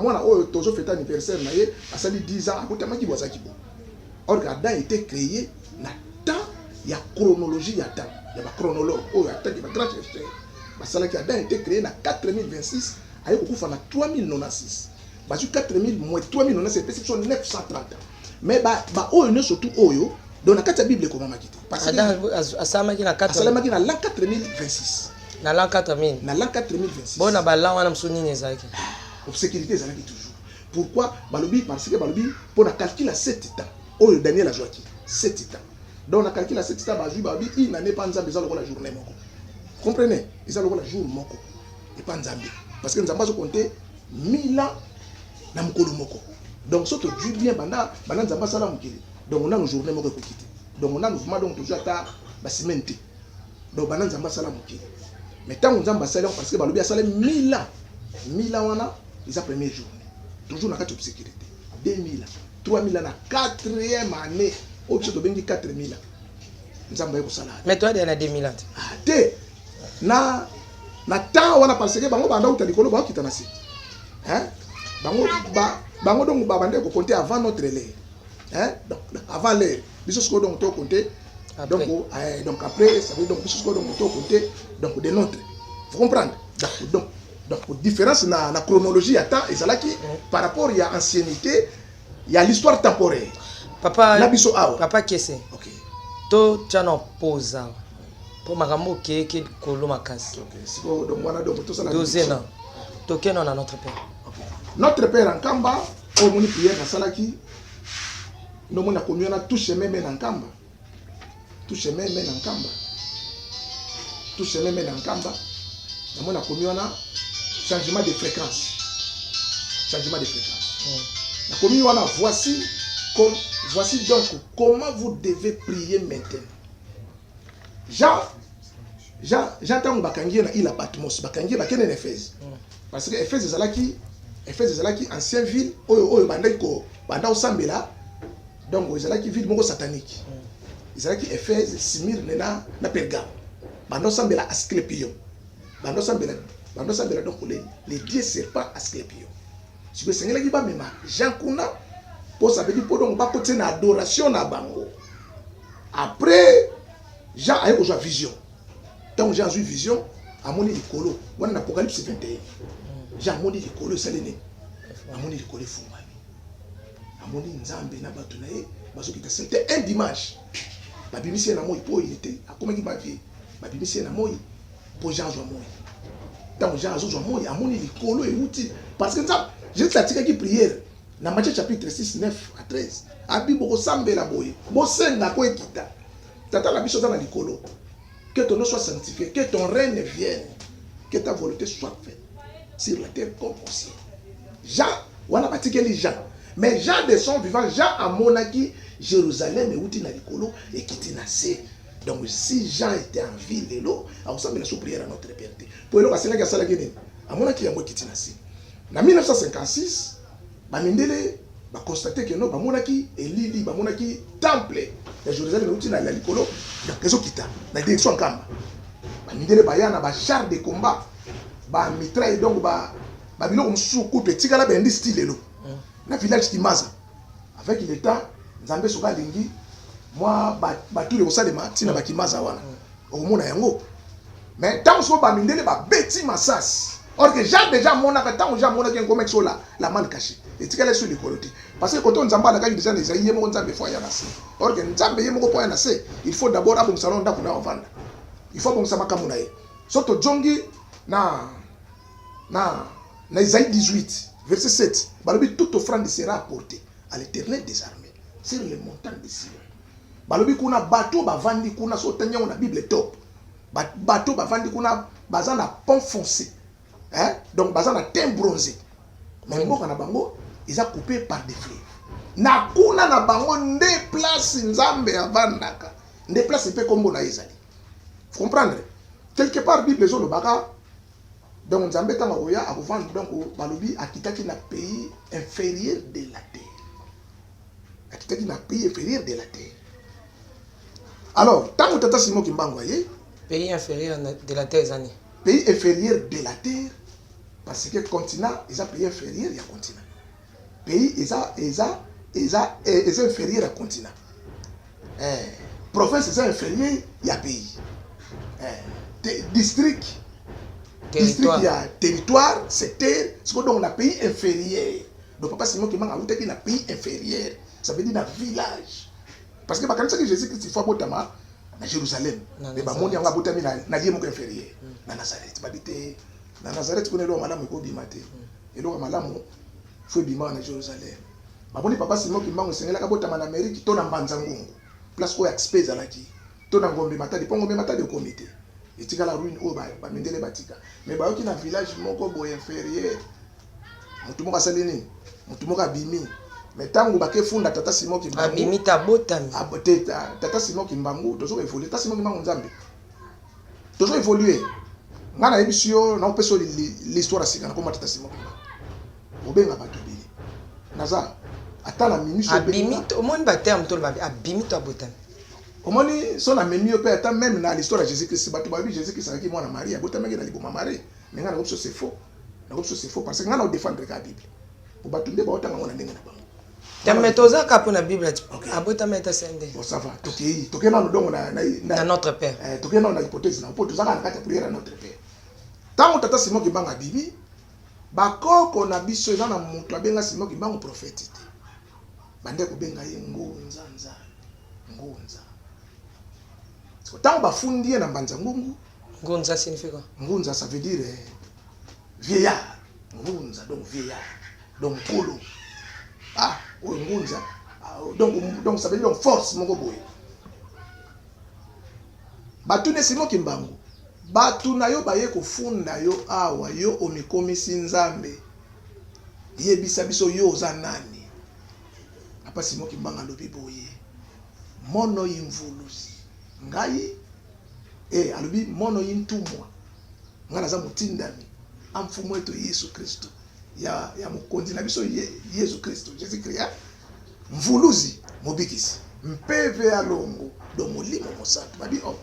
mwana oyo tozofeta anniversaire na ye asali 10 ans, abotamaki bo azalaki bo. Or que Adam était créé na temps ya chronologie ya temps ya bachronologue oyo ataki ba grand chercheur basalaki. Adam était créé na 4026, aye kokufa na 3096. Bazwi 4000 moins 3096 epesi biso 930 ans. Mais ba oyo nyonso tu oyo donc na kati ya Bible ekomamaki te. Parce que Adam asalamaki na 4 asalamaki na l'an 4026. Na l'an 4000. Na l'an 4026. Bona ba l'an wana mosusu nini ezalaki? Obscurité ezalaki toujours. Pourquoi balobi? Parce que balobi mpo na calcul ya 7 temps oyo Daniel azwaki 7 temps. Donc na calcul ya 7 temps bazwi, balobi une année epa Nzambe eza lokola journée moko. Comprenez? Eza lokola jour moko epa Nzambe, parce que Nzambe azokonte 1000 ans na mokolo moko. Donc so tozwi bien banda Nzambe asala mokili, donc nanu journée moko ekoki te. Donc nanu vraiment, donc tozwi ata basemaine te. Donc banda Nzambe asala mokili, mais ntango Nzambe asali yango, parce que balobi asala 1000 ans, 1000 ans wana eza première journée, toujours na kati ya obscurité, 2000 ans, 3000 ans, na quatrième année oyo biso tobengi 4000 ans, Nzambe aye kosala. Mais toi na 2000 ans te. Ah, te, na temps wana, parce que bango banda uta likolo, baokita na se. Hein? Bango bango donc babande kokonte avant notre ère, hein? Donc avant l'ère biso sikoyo donc tokonte. Après. Donc, donc après ça veut donc biso sikoyo donc tokonte donc de notre, vous comprenez? Donc différence na chronologie ya temps ezalaki par rapport ya ancienneté ya l'histoire temporaire. Papa na biso awa. Papa Kese. Ok. To tia na pause awa mpo makambo okeyeke likolo makasi. Ok, sikoyo donc wana donc tosala. Dose na tokende na Notre Père. Ok. Notre Père Nkamba oyo omoni prière nasalaki, ndomoni akomi wana: tout chemin mène na Nkamba, tout chemin mène na Nkamba, tout chemin mène na Nkamba. Namoni akomi wana changement de fréquence, changement de fréquence. Nakomi wana: voici comme, voici donc comment vous devez prier maintenant. Jean ntango bakangi ye na île ya Patmos, bakangi ye, bakende na Éphèse, parce que Éphèse ezalaki ancien ville oyo bandaki ko banda kosambela. Donc ezalaki ville moko satanique, ezalaki Éphèse, Smyrne na Pergame. Banda kosambela Asclépion, banda kosambela donc les dieux serpent Asclépion. Sikoyo esengelaki bamema Jean kuna mpo sabeli mpo donc bakotie na adoration na bango. Après Jean aye kozwa vision. Ntango Jean azwi vision, amoni likolo wana na Apocalypse 21. Jean amoni likolo esali nini? Amoni likolo efungwami, amoni Nzambe na bato na ye bazokita. C'était un dimanche. Babimisi ye na moi mpo ye te akomaki bavie. Babimisi ye na moi mpo Jean azwa moi. Ntango Jean azozwa moi, amoni likolo euti, parce que Nzambe, Jésus atikaki prière na Matthieu chapitre 6, 9 à 13. Abi bokosambela boye, bosenga ko ekita: Tata na biso oza na likolo, que ton nom soit sanctifié, que ton règne vienne, que ta volonté soit faite sur la terre comme au ciel. Jean wana batikeli Jean, mais Jean de son vivant, Jean amonaki Jérusalem euti na likolo ekiti na se. Donc si Jean était en vie lelo, akosambela so prière à Notre Père te, po eloko asengaki asalaki nini? Amonaki yango ekiti na se. Na 1956 bamindele baconstate ke no, bamonaki elili, bamonaki temple ya Jérusalem euti na likolo, donc ezokita na direction Nkamba. Bamindele baya na bachar de combat, bamitraille, donc babiloko mosusu kutu etikala baindice ti lelo na village Kimaza. Avec le temps, Nzambe soki alingi, mwa batuli ekosalema ntina bakimaza wana, okomona yango. Mais ntango soki bamindele babeti masasi, or que Jean déjà amonaka, ntango Jean amonaki enkomaki so la manne cachée etikala so likolo te, parce que koto Nzambe alakaki déjà na Ezai, ye moko Nzambe fo aya na se. Or que Nzambe ye moko mpo aya na se, il faut d'abord abongisa nano ndako na ye ovanda, il faut abongisa makambo na ye. So tojongi na Na na Esaïe 18 verset 7 balobi toute offrande sera apportée à l'Éternel des armées sur les montagnes de Sion. Balobi kuna bato bavandi kuna so otangi yango na Bible top. Bato bavandi kuna baza na pont foncé. Hein? Donc baza na teint bronzé. Mais mboka na bango eza coupé par des fleuves. Na kuna na bango nde place Nzambe avandaka. Nde place mpe kombo na ye ezali. Vous comprendre? Quelque part Bible ezolobaka donc Nzambe ntango akoya akovanda donc balobi akitaki na pays inférieur de la terre. Akitaki na pays inférieur de la terre. Alors, ntango tata Simon Kimbangu aye, Pays inférieur de la terre ezani? Pays inférieur de la terre parce que continent eza pays inférieur ya continent. Pays eza inférieur ya continent. Province eza inférieur ya pays. District Territoire. Ya territoire, secteur, sikoyo donc na pays inférieur. Donc papa Simon Kimbangu awutaki na pays inférieur, ça veut dire na village, parce que bakanisaki Jésus Christ faut abotama na Jérusalem. Na Mais bamoni yango abotami na lieu moko inférieur, na Nazareth. Babi te, na Nazareth kuna eloko malamu ekobima te, eloko ya malamu faut ebima na Jérusalem. Bamoni papa Simon Kimbangu esengelaki abotama na Amérique to na Mbanza Ngungu, place oyo expe ezalaki, to na Ngombe Matadi, mpo Ngombe Matadi ekomi te, etikala ruine oyo bamindele batika. Mais bayoki na village moko boye inférieur, motu moko asali nini, motu moko abimi. Mais ntango bakefunda tata Simon Kimbangu, Abimi te, abotami. Te, tata Simon Kimbangu, tozo évolue. Tata Simon Kimbangu Nzambe, tozo évolue. Ngai nayebisi yo, naopesa yo l'histoire ya sika. Nakoma tata Simon Kimbangu, obenga bato ebele, naza ata na mimi so. Abimi, omoni baterme toloba, abimi to abotami? Omoni so namemi yo mpe ata même na l'histoire ya Jésus Christ. Bato bayebi Jésus Christ azalaki mwana Marie, abotamaki na liboma Marie. Mais ngai nakobi so c'est faux, nakobi so c'est faux, parce que ngai na odéfendre kaka Bible, po bato nde baotanga yango na ndenge na bango. Te, tozaka mpo na Bible. Abotami ata se nde. Bon, ça va, tokei, tokei nano dongo na Na Notre Père. Tokei nano na hypothèse na, po tozaka na kati ya prière ya Notre Père. Ntango tata Simon Kimbangu abimi, bakoko na biso eza na moto abenga Simon Kimbangu prophète te, bande kobenga ye ngunza Nzambe, ngunza. Ntango bafundi ye na Mbanza Ngungu, Ngunza signifie quoi? Ngunza, ça veut dire vieillard. Ngunza donc vieillard, donc nkolo. Ah, oyo ngunza. Ah, donc ça veut dire donc force moko boye. Batuni Simon Kimbangu: bato na yo baye kofunda yo awa, yo omikomisi Nzambe, yebisa biso, yo oza nani? Papa Simon Kimbangu alobi boye: mono imvuluzi ngai alobi mono intumwa, ngai naza motindami amfumu eto Yesu Kristo, ya mokonzi na biso Yesu Kristo, Jésus Christ, mvuluzi mobikisi mpeve ya longo, do molimo mosantu. Babi: oh,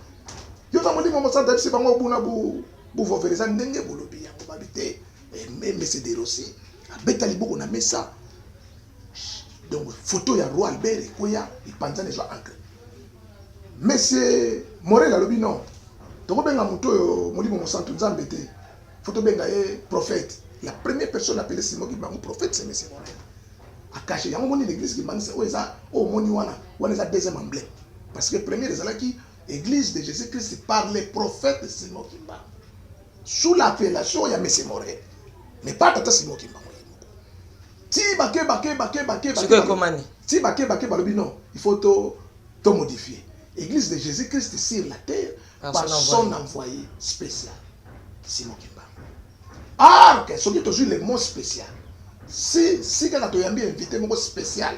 yo oza molimo mosantu? Abisi bango buna buvovele eza ndenge bolobi yango. Babi te, monsieur de Rossi abeta liboko na mesa, donc photo ya roi Albert ekweya, epanzana, ezwa encre. Monsieur Morel alobi: non, tokobenga moto oyo molimo mosantu Nzambe te, faut tobenga ye prophète. La première personne appelée Simon Kimbangu prophète, c'est monsieur Morel. Akache yango. Omoni l'église kimbanguiste oyo eza oyo omoni wana, wana eza deuxième emblème, parce que première ezalaki Église de Jésus Christ par le prophète Simon Kimbangu sous l'appellation ya monsieur Morel, mais pas tata Simon Kimbangu ye moko. Ti bake bake bake bake Sikoyo ekomani? Ti bake bake, balobi non, il faut to modifier: Église de Jésus Christ sur la terre Par par son son envoyé spécial Simon Kimbangu. Ah, ok, soki tozwi le mot spécial, si kaka toyambi invité moko spécial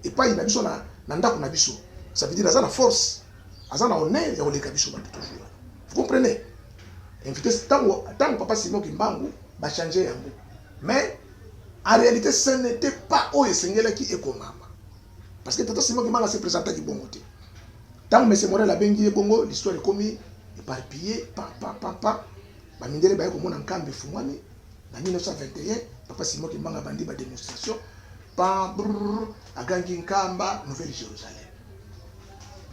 epai na biso, na ndako na biso, ça veut dire aza na force, aza na honneur ya koleka biso bato toujours wana. Vous comprenez? Invité, ntango papa Simon Kimbangu bachange yango, mais en réalité ce n'était pas oyo esengelaki ekomama, parce que tata Simon Kimbangu ase présentaki bongo te. Ntango monsieur Morel abengi ye bongo, l'histoire ekomi éparpillé, pa pa pa pa. Bamindele baye komona nkambi efungwami na 1921. Papa Simon Kimbangu abandi badémonstration, pa brrr, agangi Nkamba, Nouvelle Jérusalem,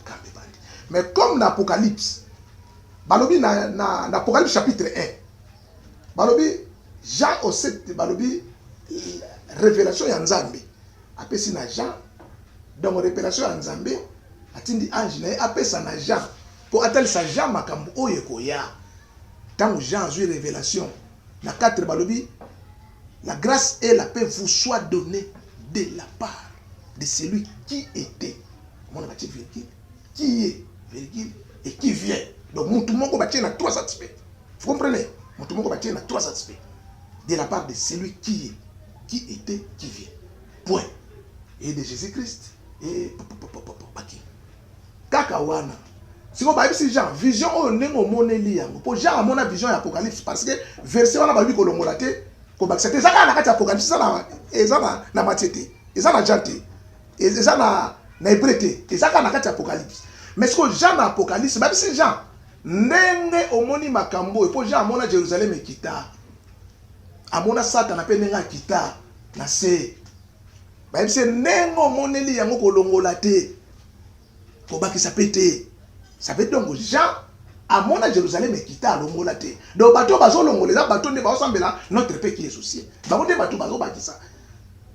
nkambi ebandi. Mais comme na Apocalypse balobi, na Apocalypse chapitre 1, balobi Jean au 7, balobi révélation ya Nzambe apesi na Jean. Donc révélation ya Nzambe, atindi ange na ye apesa na Jean mpo atalisa Jean makambo oyo ekoya. Ntango Jean azwi révélation Na 4 balobi la grâce et la paix vous soient données de la part de celui qui était. Omona batie virgule, qui est virgule et qui vient. Donc mutu moko batie na trois aspects. Vous comprenez? Mutu moko batie na trois aspects. De la part de celui qui est, qui était, qui vient. Point. Et de Jésus-Christ et baki. Kaka wana. Sikoyo bayebisi Jean vision oyo ndenge omoneli yango mpo Jean amona vision ya Apocalypse parce que verset wana balobi kolongola te kobakisa te eza kaka na kati ya Apocalypse eza na eza na, na Matthieu te eza na Jean te eza na na Hébreu te eza kaka na kati ya Apocalypse mais sikoyo Jean na Apocalypse bayebisi Jean ndenge omoni makambo oyo mpo Jean amona Jérusalem ekita amona Satana mpe ndenge akita na se bayebisi ye ndenge omoneli yango kolongola te kobakisa pe te. Ça veut donc Jean amona Jérusalem ekita alongola te. Donc bato bazolongola eza bato nde bazosambela notre père qui est aux cieux. Bango nde bato bazobakisa.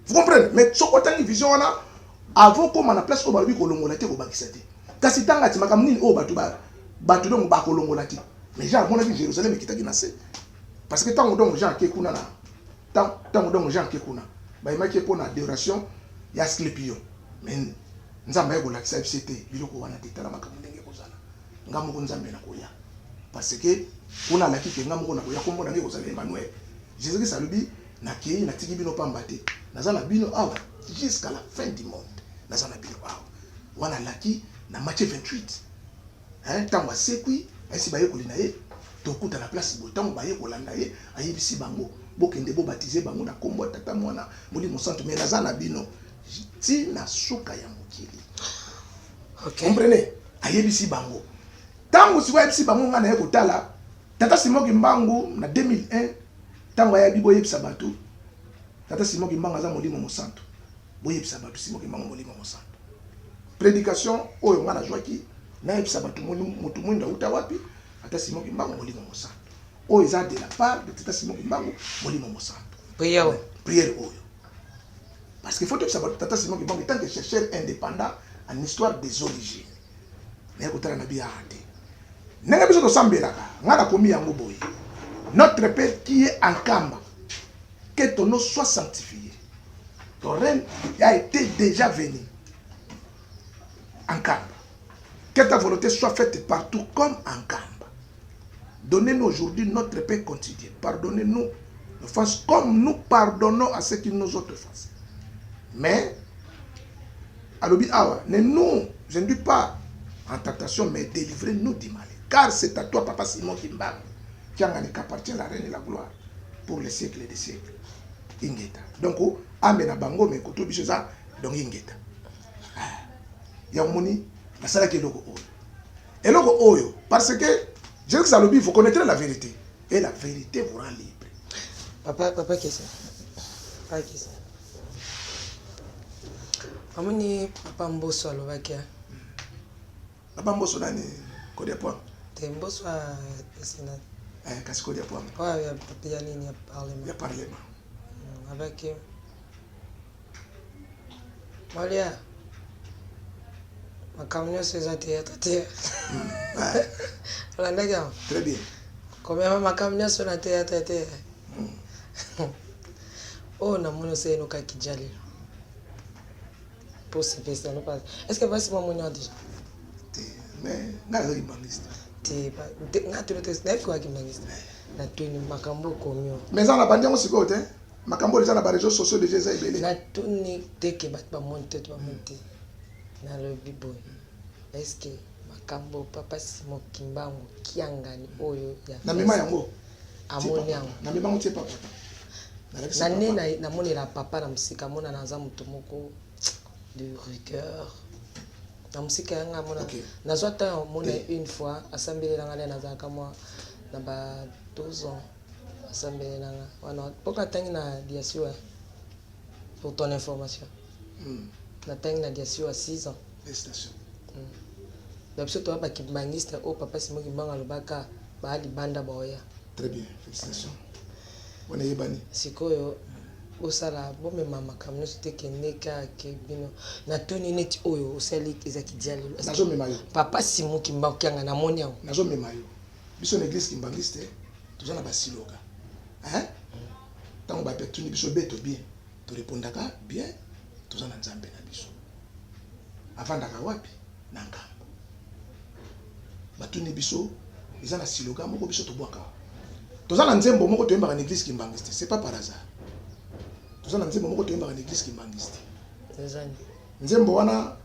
Vous comprenez? Mais soki otangi vision wana avant koma na place oyo balobi kolongola te kobakisa te. Kasi tanga ti makambo nini oyo bato ba bato donc bakolongola te. Mais Jean amonaki Jérusalem ekitaki na se. Parce que tango donc Jean ake kuna na tango donc Jean ake kuna bayemaki ye mpo na adoration ya Asclepion. Mais Nzambe aye kolakisa biso ete biloko wana te, tala makambo ndenge ekozala. Nga moko Nzambe nakoya. Parce que kuna alaki ke nga moko nakoya, kombo na nga ekozala Emmanuel. Jesus Christ alobi nakeyi natiki bino pamba te. Naza na bino awa jusqu'à la fin du monde. Naza na bino awa. Wana alaki na Matthieu 28. Hein, tango asekwi, ayebisi bayekoli na ye, tokutana place boye. Tango baye kolanda ye, ayebisi bango, bokende bo baptiser bango na kombo ya Tata, Mwana, Molimo Santu, mais naza na bino ti na suka ya mokili. Okay. Comprenez? Ayebisi bango. Tango sikoyo ayebisi bango nga naye kotala Tata Simon Kimbangu na 2001, tango ayabi boyebisa bato Tata Simon Kimbangu aza Molimo Mosantu. Boyebisa bato Simon Kimbangu Molimo Mosantu. Predication oyo nga nazwaki nayebisa bato moto mwindo auta wapi, Tata Simon Kimbangu Molimo Mosantu. Oyo eza de la part de Tata Simon Kimbangu Molimo Mosantu. Prière oyo. Prière oyo. Parce que faut toyebisa bato Tata Simon Kimbangu en tant que chercheur indépendant en histoire des origines. Naye kotala na biya te. Ndenge biso tosambelaka, nga nakomi yango boye. Notre Père qui est en Kamba, que ton nom soit sanctifié. Ton règne a été déjà venu en Kamba. Que ta volonté soit faite partout comme en Kamba. Donnez-nous aujourd'hui notre paix quotidienne. Pardonnez-nous nos offenses comme nous pardonnons à ceux qui nous ont offensés. Mais, alobi awa, ne nous induis pas en tentation, mais délivrez-nous du mal. Car c'est à toi, Papa Simon Kimbangu, Kiangani, qu'appartient la reine et la gloire pour les siècles des siècles. Ingeta. Donc, ame na bango, mais koto biso eza, donc ingeta. Ah. Yango moni, nasalaki eloko oyo. Eloko oyo, parce que Jésus alobi, vous connaîtrez la vérité et la vérité vous rend libre. Papa, papa question. Papa question. Amoni papa Mboso alobaki. Papa Mboso nani? Kodia Pwanga. Te Mboso ya Sénat. Eh, kasi Kodia Pwanga. Ouais, ya ya nini ya parlement. Ya parlement. Avec Malia. Makambo nyonso eza théâtre te. Olandaki yango? Très bien. Komema makambo nyonso na théâtre te. Oyo namoni osali noka kidja lelo. Po sepesa no pas. Est-ce que basi bamoni yango déjà? Te, mais ngai naza kimbangiste. Te, te ngai tolo te, nayebi koya kimbangiste. Natuni makambo okomi oyo. Mais eza na bandi yango sikoyo te. Makambo oyo eza na ba réseaux sociaux déjà eza ebele. Natuni te ke bato bamoni te, to bamoni te. Nalobi boye, est-ce que makambo papa Simon Kimbangu Kiangani oyo ya namema yango amoni yango namema yango tie papa na nde namonela papa na mosika amona naza moto moko de rigueur na mosika yanga amona okay. Nazwa temps omona une fois asambelelanga nde nazalaka mwa na ba 12 ans asambelelanga wana mpoka atangi na diasiwa pour ton information. Natangi na diasiwa 6 ans. Félicitations. Na biso toya bakimbangiste oyo papa Simon Kimbangu alobaka baa libanda baoya. Très bien, félicitations. Wana eyebani. Sikoyo bosala bomema makambo nyonso te kende kaka bino natuni neti oyo osali ezaki dia lelo. Nazomema yo. Papa Simon Kimbangu Kianga namoni yango. Nazomema yo. Biso na église kimbangiste toza na basiloka. Hein? Ntango bato batuni biso beto bien, torepondaka bien, toza na Nzambe na biso. Avandaka wapi? Na Nkamba. Batuni biso, eza na siloga moko biso tobwaka. Toza na nzembo moko toyembaka na église kimbanguiste, c'est pas par hasard. Toza na nzembo moko toyembaka na église kimbanguiste. Nzembo wana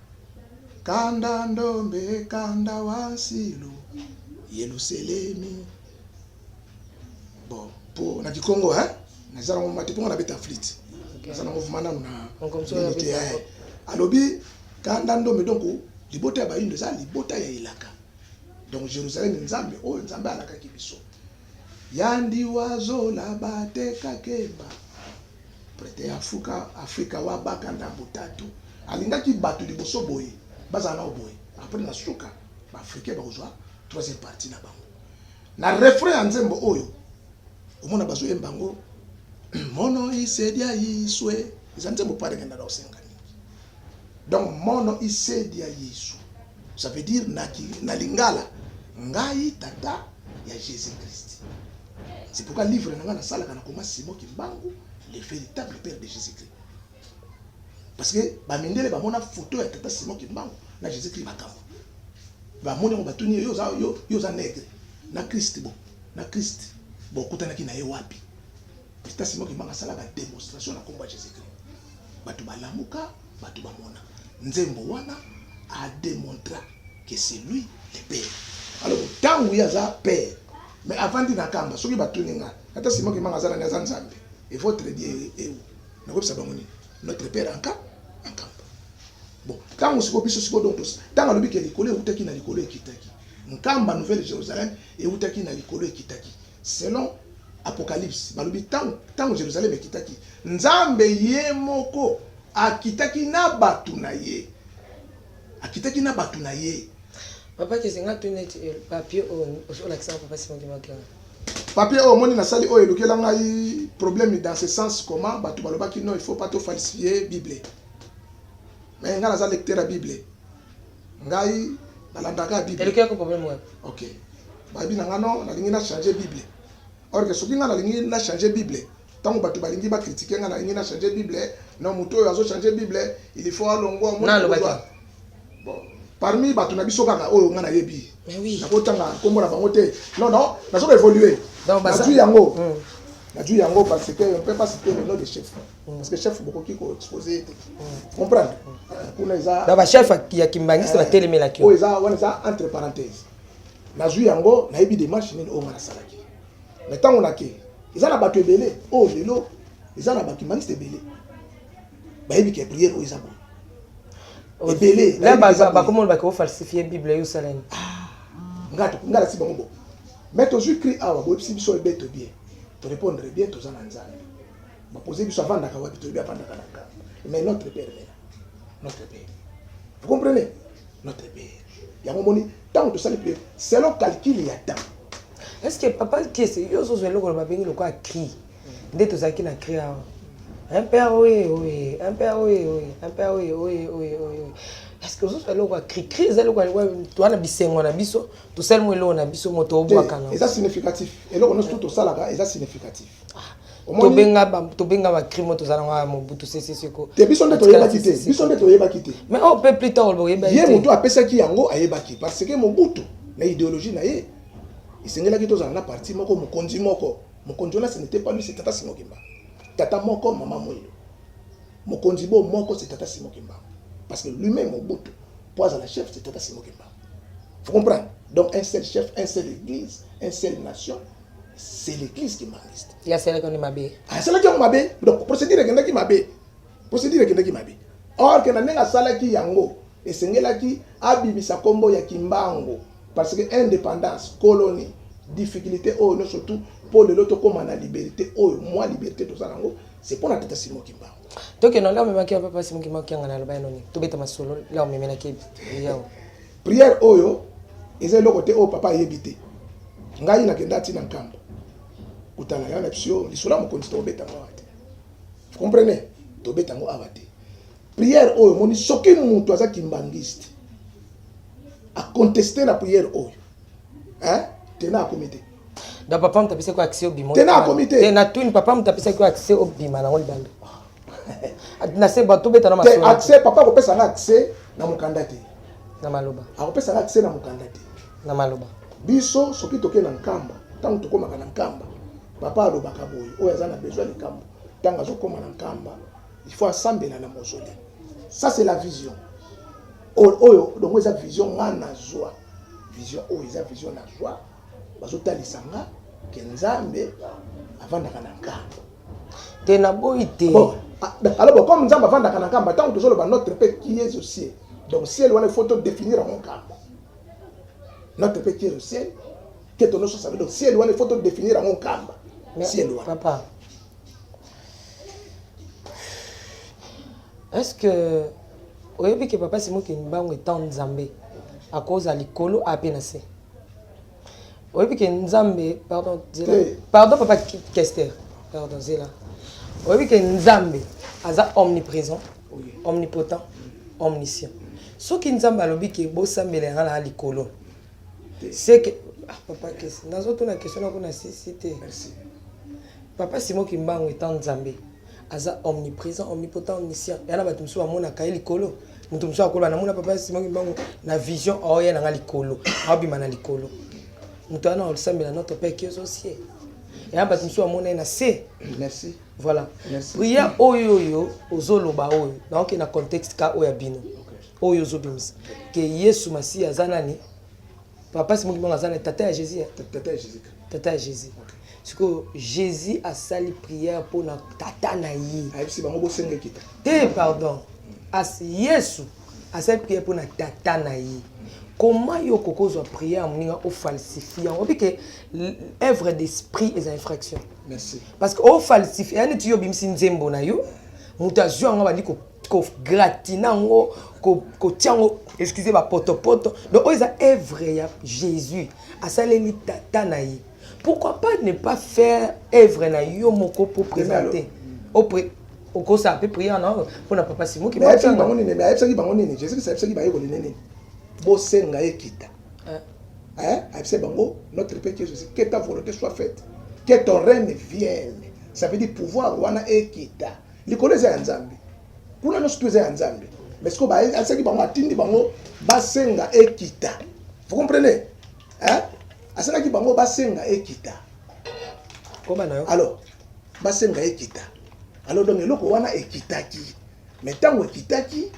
kanda ndombe kanda wansilu Yeluselemi. Bon, po na kikongo hein, naza nango mate mpo nga nabeta flite. Naza nango vraiment nanu na nini te. Eh. Alobi kanda ndombe donc libota ya bayindo eza libota ya elaka. Donc Jérusalem Nzambe oyo Nzambe alakaki biso. Yandi wazola bateka kemba. Prete ya Afrika, Afrika wa baka ndambo tatu. Alingaki bato liboso boye, bazala nao boye. Après na suka, ba Africains bakozwa troisième partie na bango. Na refrain ya nzembo oyo, omona bazoyemba yango mono isedia iswe. Eza nzembo pare ngenda na osenga mingi. Donc mono isedia Yesu. Ça veut dire na, na lingala ngai tata ya Jésus-Christ. C'est pourquoi livre na nga nasalaka na koma Simon Kimbangu, le véritable père de Jésus-Christ. Parce que ba mindele bamona photo ya tata Simon Kimbangu na Jésus-Christ makambo. Bamoni yango batuni yo oza yo yo oza nègre na Christ bon na Christ bokutanaki na ye wapi? Tata Simon Kimbangu asala ba démonstration na kombo ya Jésus-Christ. Bato balamuka, bato bamona. Nzembo wana a démontra que c'est lui le père. Alors tango ye aza père mais avandi na kamba soki batuni nga ata Simon Kimbangu aza nani aza Nzambe et votre Dieu est où? Nakobisa bango nini? Notre père en en kamba. Bon, tango siko biso siko donc tango alobi ke likolo eutaki na likolo ekitaki. Nkamba Nouvelle Jérusalem eutaki na likolo ekitaki. Selon Apocalypse, balobi tango tango Jérusalem ekitaki, Nzambe ye moko akitaki na bato na ye. Akitaki na bato na ye. Papa Kese, nga tuni neti eh, papier oyo olakisaka papa Simon Kimbangu. Papier oyo omoni nasali oyo elukela ngai problème dans ce sens comment bato balobaki non il faut pas to falsifier Bible. Mais ngai naza lecteur ya Bible. Ngai nalandaka Bible. Elukela problème wapi? OK. Bayebi na ngai non nalingi na changer Bible. Or que soki ngai nalingi na changer Bible, tango bato balingi ba critiquer ngai nalingi na changer Bible, non moto oyo azo changer Bible, il faut alongwa omoni. Na Bon, parmi bato na biso kaka oyo ngai nayebi. Mais oui. Nakotanga kombo na bango te. Non non, nazo évoluer. Donc nazui yango. Nazui yango parce que on peut pas citer le nom de chef. Parce que chef bokoki ko exposer te. Comprendre? Kuna eza Donc ba chef ya Kimbanguiste batelemelaki. Oyo eza wana eza entre parenthèses. Nazui yango nayebi démarche nini oyo ngai nasalaki. Mais ntango nake eza na bato ebele oyo lelo eza na bakimbanguiste ebele bayebi ke prière oyo eza boye ebele bakoma olobaki ofalsifie bible yo osala nini? Nga nasi bango bo mais tozwi cri awa boyebisi biso ebeto bien torépondre bien toza na Nzambe bapose biso avandaka wapi toyebi avandaka na Nkamba mais notre père mena notre père vous comprenez notre père yango omoni ntango tosali prière selon calcul ya temps. Est ce que papa Kese yo ozozwa eloko babengi lokola cri nde tozalaki na cri awa un père oye oye un père oye oye un père oye oye oye oye est ce que ozozwa eloko ya cri cri eza eloko toa na bisengo na biso tosali mo eloko na biso moto obwaka na eza significatif eloko nyonso tosalaka eza significatif. Tobenga bacri mo tozala ngo ya Mobutu Sese Seko. Te biso nde toyebaki te, biso nde toyebaki te. Mais oyo mpe plus tard boyebaki ye moto apesaki yango ayebaki parce que Mobutu na idéologie na ye esengelaki tozala na parti moko mokonzi moko mokonzi wana ce n'était pas lui, c'est tata Simon Kimbangu. Tata moko mama mwindo mokonzi bo moko c'est tata Simon Kimbangu parce que lui-même Mobutu po azala chef c'est tata Simon Kimbangu. Vous comprenez? Donc un seul chef, un seul église, un seule nation, c'est l'église kimbanguiste. Ye asalaki yango mabe. Asalaki yango mabe. Donc procédure ekendaki mabe. Procédure ekendaki mabe. Or que na ndenge asalaki yango esengelaki abimisa kombo ya Kimbangu parce que indépendance, colonie, difficulté oyo nyonso tout mpo lelo tokóma na liberté oyo mwa liberté toza nango c'est mpo na tata Simon Kimbangu. Tokende la omemaki ya papa Simon Kimbangu kianga na aloba ya noni tobeta masolo la omemelaki yawo. Prière oyo eza eloko te oyo papa ayebi te. Ngai nakenda ntina Nkamba kutana ya na biso lisolo ya mokonzi tobeta yango awa te. Vous comprenez? Tobeta yango awa te. Prière oyo omoni soki moto aza kimbanguiste a contester na prière oyo hein tena akomi te. Donc papa moto apesaki yo accès obima. Te na akomi te. Te na tuni papa moto apesaki yo accès obima nango libanda. Na se bato beta na Te masolo. Accès papa akopesa nga accès na mokanda te. Na maloba. Akopesa nga accès na mokanda te. Na maloba. Biso soki tokei na Nkamba, ntango tokomaka na Nkamba, papa alobaka boye, oyo aza na besoin ya likambo, ntango azokoma na Nkamba, il faut asambela na mausolée. Ça c'est la vision. Oyo oyo donc eza vision nga nazwa. Vision oyo eza vision nazwa, bazotalisa nga ke Nzambe avandaka na Nkamba. Te naboyi te. Bon, ah, alors bon, comme Nzambe avandaka na Nkamba, ntango tozoloba notre Père qui est au ciel, donc ciel wana il faut to définir yango Nkamba. Notre Père qui est au ciel, que ton nom soit salué. Donc ciel wana il faut to définir yango Nkamba. Mais, Ciel wana. Papa, est-ce que oyebi ke papa Simon Kimbangu étant Nzambe akozala likolo ape na se? Oyebi ke Nzambe, pardon, zela. Te. Pardon papa Kester, pardon zela. Oyebi ke Nzambe aza omniprésent, omnipotent, omniscient. Soki Nzambe alobi ke bosambela yanga na likolo, c'est que ah, papa Kester, nazotuna question nako na sisi te. Merci. Papa Simon Kimbangu étant Nzambe aza omniprésent, omnipotent, omniscient. Yana bato mosusu bamonaka ye likolo. Moto mosusu akoloba namona papa Simon Kimbangu na vision aoya nanga likolo, aobima na likolo. Moto wana osambela notre Père qui est au ciel. Yana bato mosusu bamona ye na se. Merci. Voilà. Merci. Prière oyo oyo ozoloba oyo naoke na contexte ka oyo ya bino. Oyo ozobimisa. Ke Yesu Masiya aza nani? Papa Simon Kimbangu aza nani? Tata ya Jésus. Eh? Tata ya Jésus. Tata ya Jésus. Sikoyo Jésus asali prière mpona tata na ye. Ayebisi bango bosenga ekita. Te pardon. As Yesu asali prière mpona tata na ye. Comment yo okoki kozwa prière ya moninga ofalsifie yango? Oyebi ke œuvre d'esprit eza infraction. Merci. Parce que ofalsifie ya neti yo obimisi nzembo na yo, moto azwi yango abandi kogratina yango, kotia yango, excuse, bapotopoto. Donc oyo eza œuvre ya Jésus asaleli tata na ye. Pourquoi pas ne pas faire œuvre na yo moko pour présenter? Okosala mpe prière na mpona papa Simon Mais ayebisaki bango nini? Mais ayebisaki bango nini? Jésus Christ ayebisaki bayekoli nini? Bosenga ekita. Hein? Ayebisaki bango, notre Père qui est au ciel, que ta volonté soit faite, que ton règne vienne. Ça veut dire pouvoir wana ekita. Likolo eza ya Nzambe. Kuna nyonso tu eza ya Nzambe. Mais sikoyo ayebisaki bango, atindi bango basenga ekita. Vous comprenez? Hein? Asengaki bango basenga ekita. Koba na yo. Alors, basenga ekita. Alors donc eloko wana ekitaki. Mais ntango ekitaki,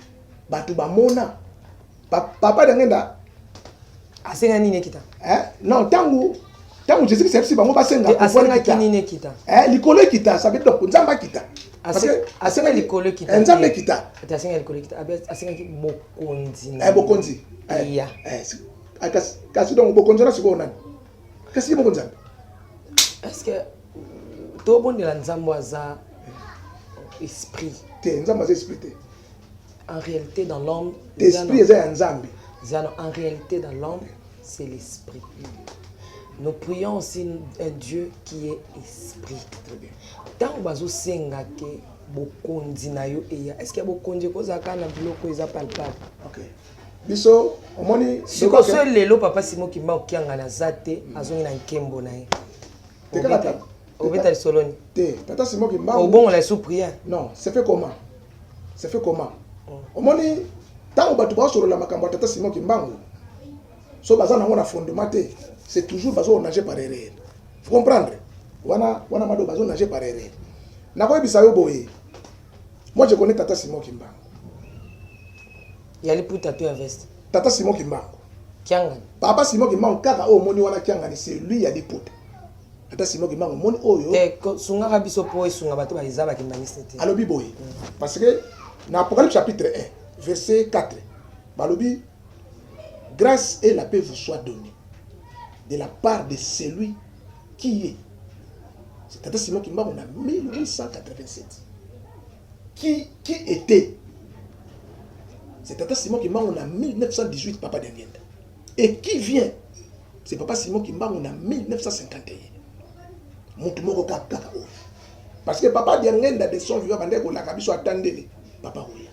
bato bamona papa Dangenda asenga nini ekita? Hein? Non, ntango Jésus Christ ayebisi bango basenga Te, pouvoir asengaki ekita. nini ekita? Eh, likolo ekita, ça veut dire donc Nzambe akita. Parce que Asenga likolo ekita. Eh, Nzambe Te. ekita. Te, asenga likolo ekita. Asengaki bokonzi na Eh, bokonzi. Eh, Ya. eh, ah, kasi donc bokonzi wana sikoyo nani? Kasi ye moko Nzambe. Est-ce que tobondela Nzambe aza esprit? Te, Nzambe aza esprit te. En réalité dans l'homme, Te, esprit eza ya Nzambe. Zano, en réalité dans l'homme, c'est l'esprit. Nous prions aussi un Dieu qui est esprit. Très bien. Ntango bazosenga ke bokonzi na yo eya, est-ce que bokonzi ekozalaka na biloko eza palpable? Ok. Biso omoni sikoyo so lelo papa Simon Kimbangu Kiangani aza te, azongi na nkembo na ye. Te kaka tata. Obeta lisolo ni? Te, tata Simon Kimbangu. Obongola esu prière. Non, c'est fait comment? C'est fait comment? Omoni ntango bato bazosolola makambo ya tata Simon Kimbangu, so baza nango na fondement te, c'est toujours bazo nager par erreur. Vous comprendre? Wana wana mado bazo nager par erreur. Nakoyebisa yo boye. Moi je connais tata Simon Kimbangu. Ya liputa to ya veste? Tata Simon Kimbangu. Kiangani. Papa Simon Kimbangu kaka oyo omoni wana Kiangani, c'est lui ya liputa. Tata Simon Kimbangu omoni oyo. Te, sungaka biso po esunga bato ba eza bakimbaniste te. Alobi boye. Parce que na Apocalypse chapitre 1 verset 4 balobi grâce et la paix vous soient données de la part de celui qui est. C'est Tata Simon Kimbangu na 1887. Qui était? C'est Tata Simon Kimbangu na 1918, Papa Diangienda. Et qui vient? C'est Papa Simon Kimbangu na 1951. Mutu moko kaka kaka oyo. Parce que Papa Diangienda de son vivant bandeko kolaka biso atandele. Papa koya.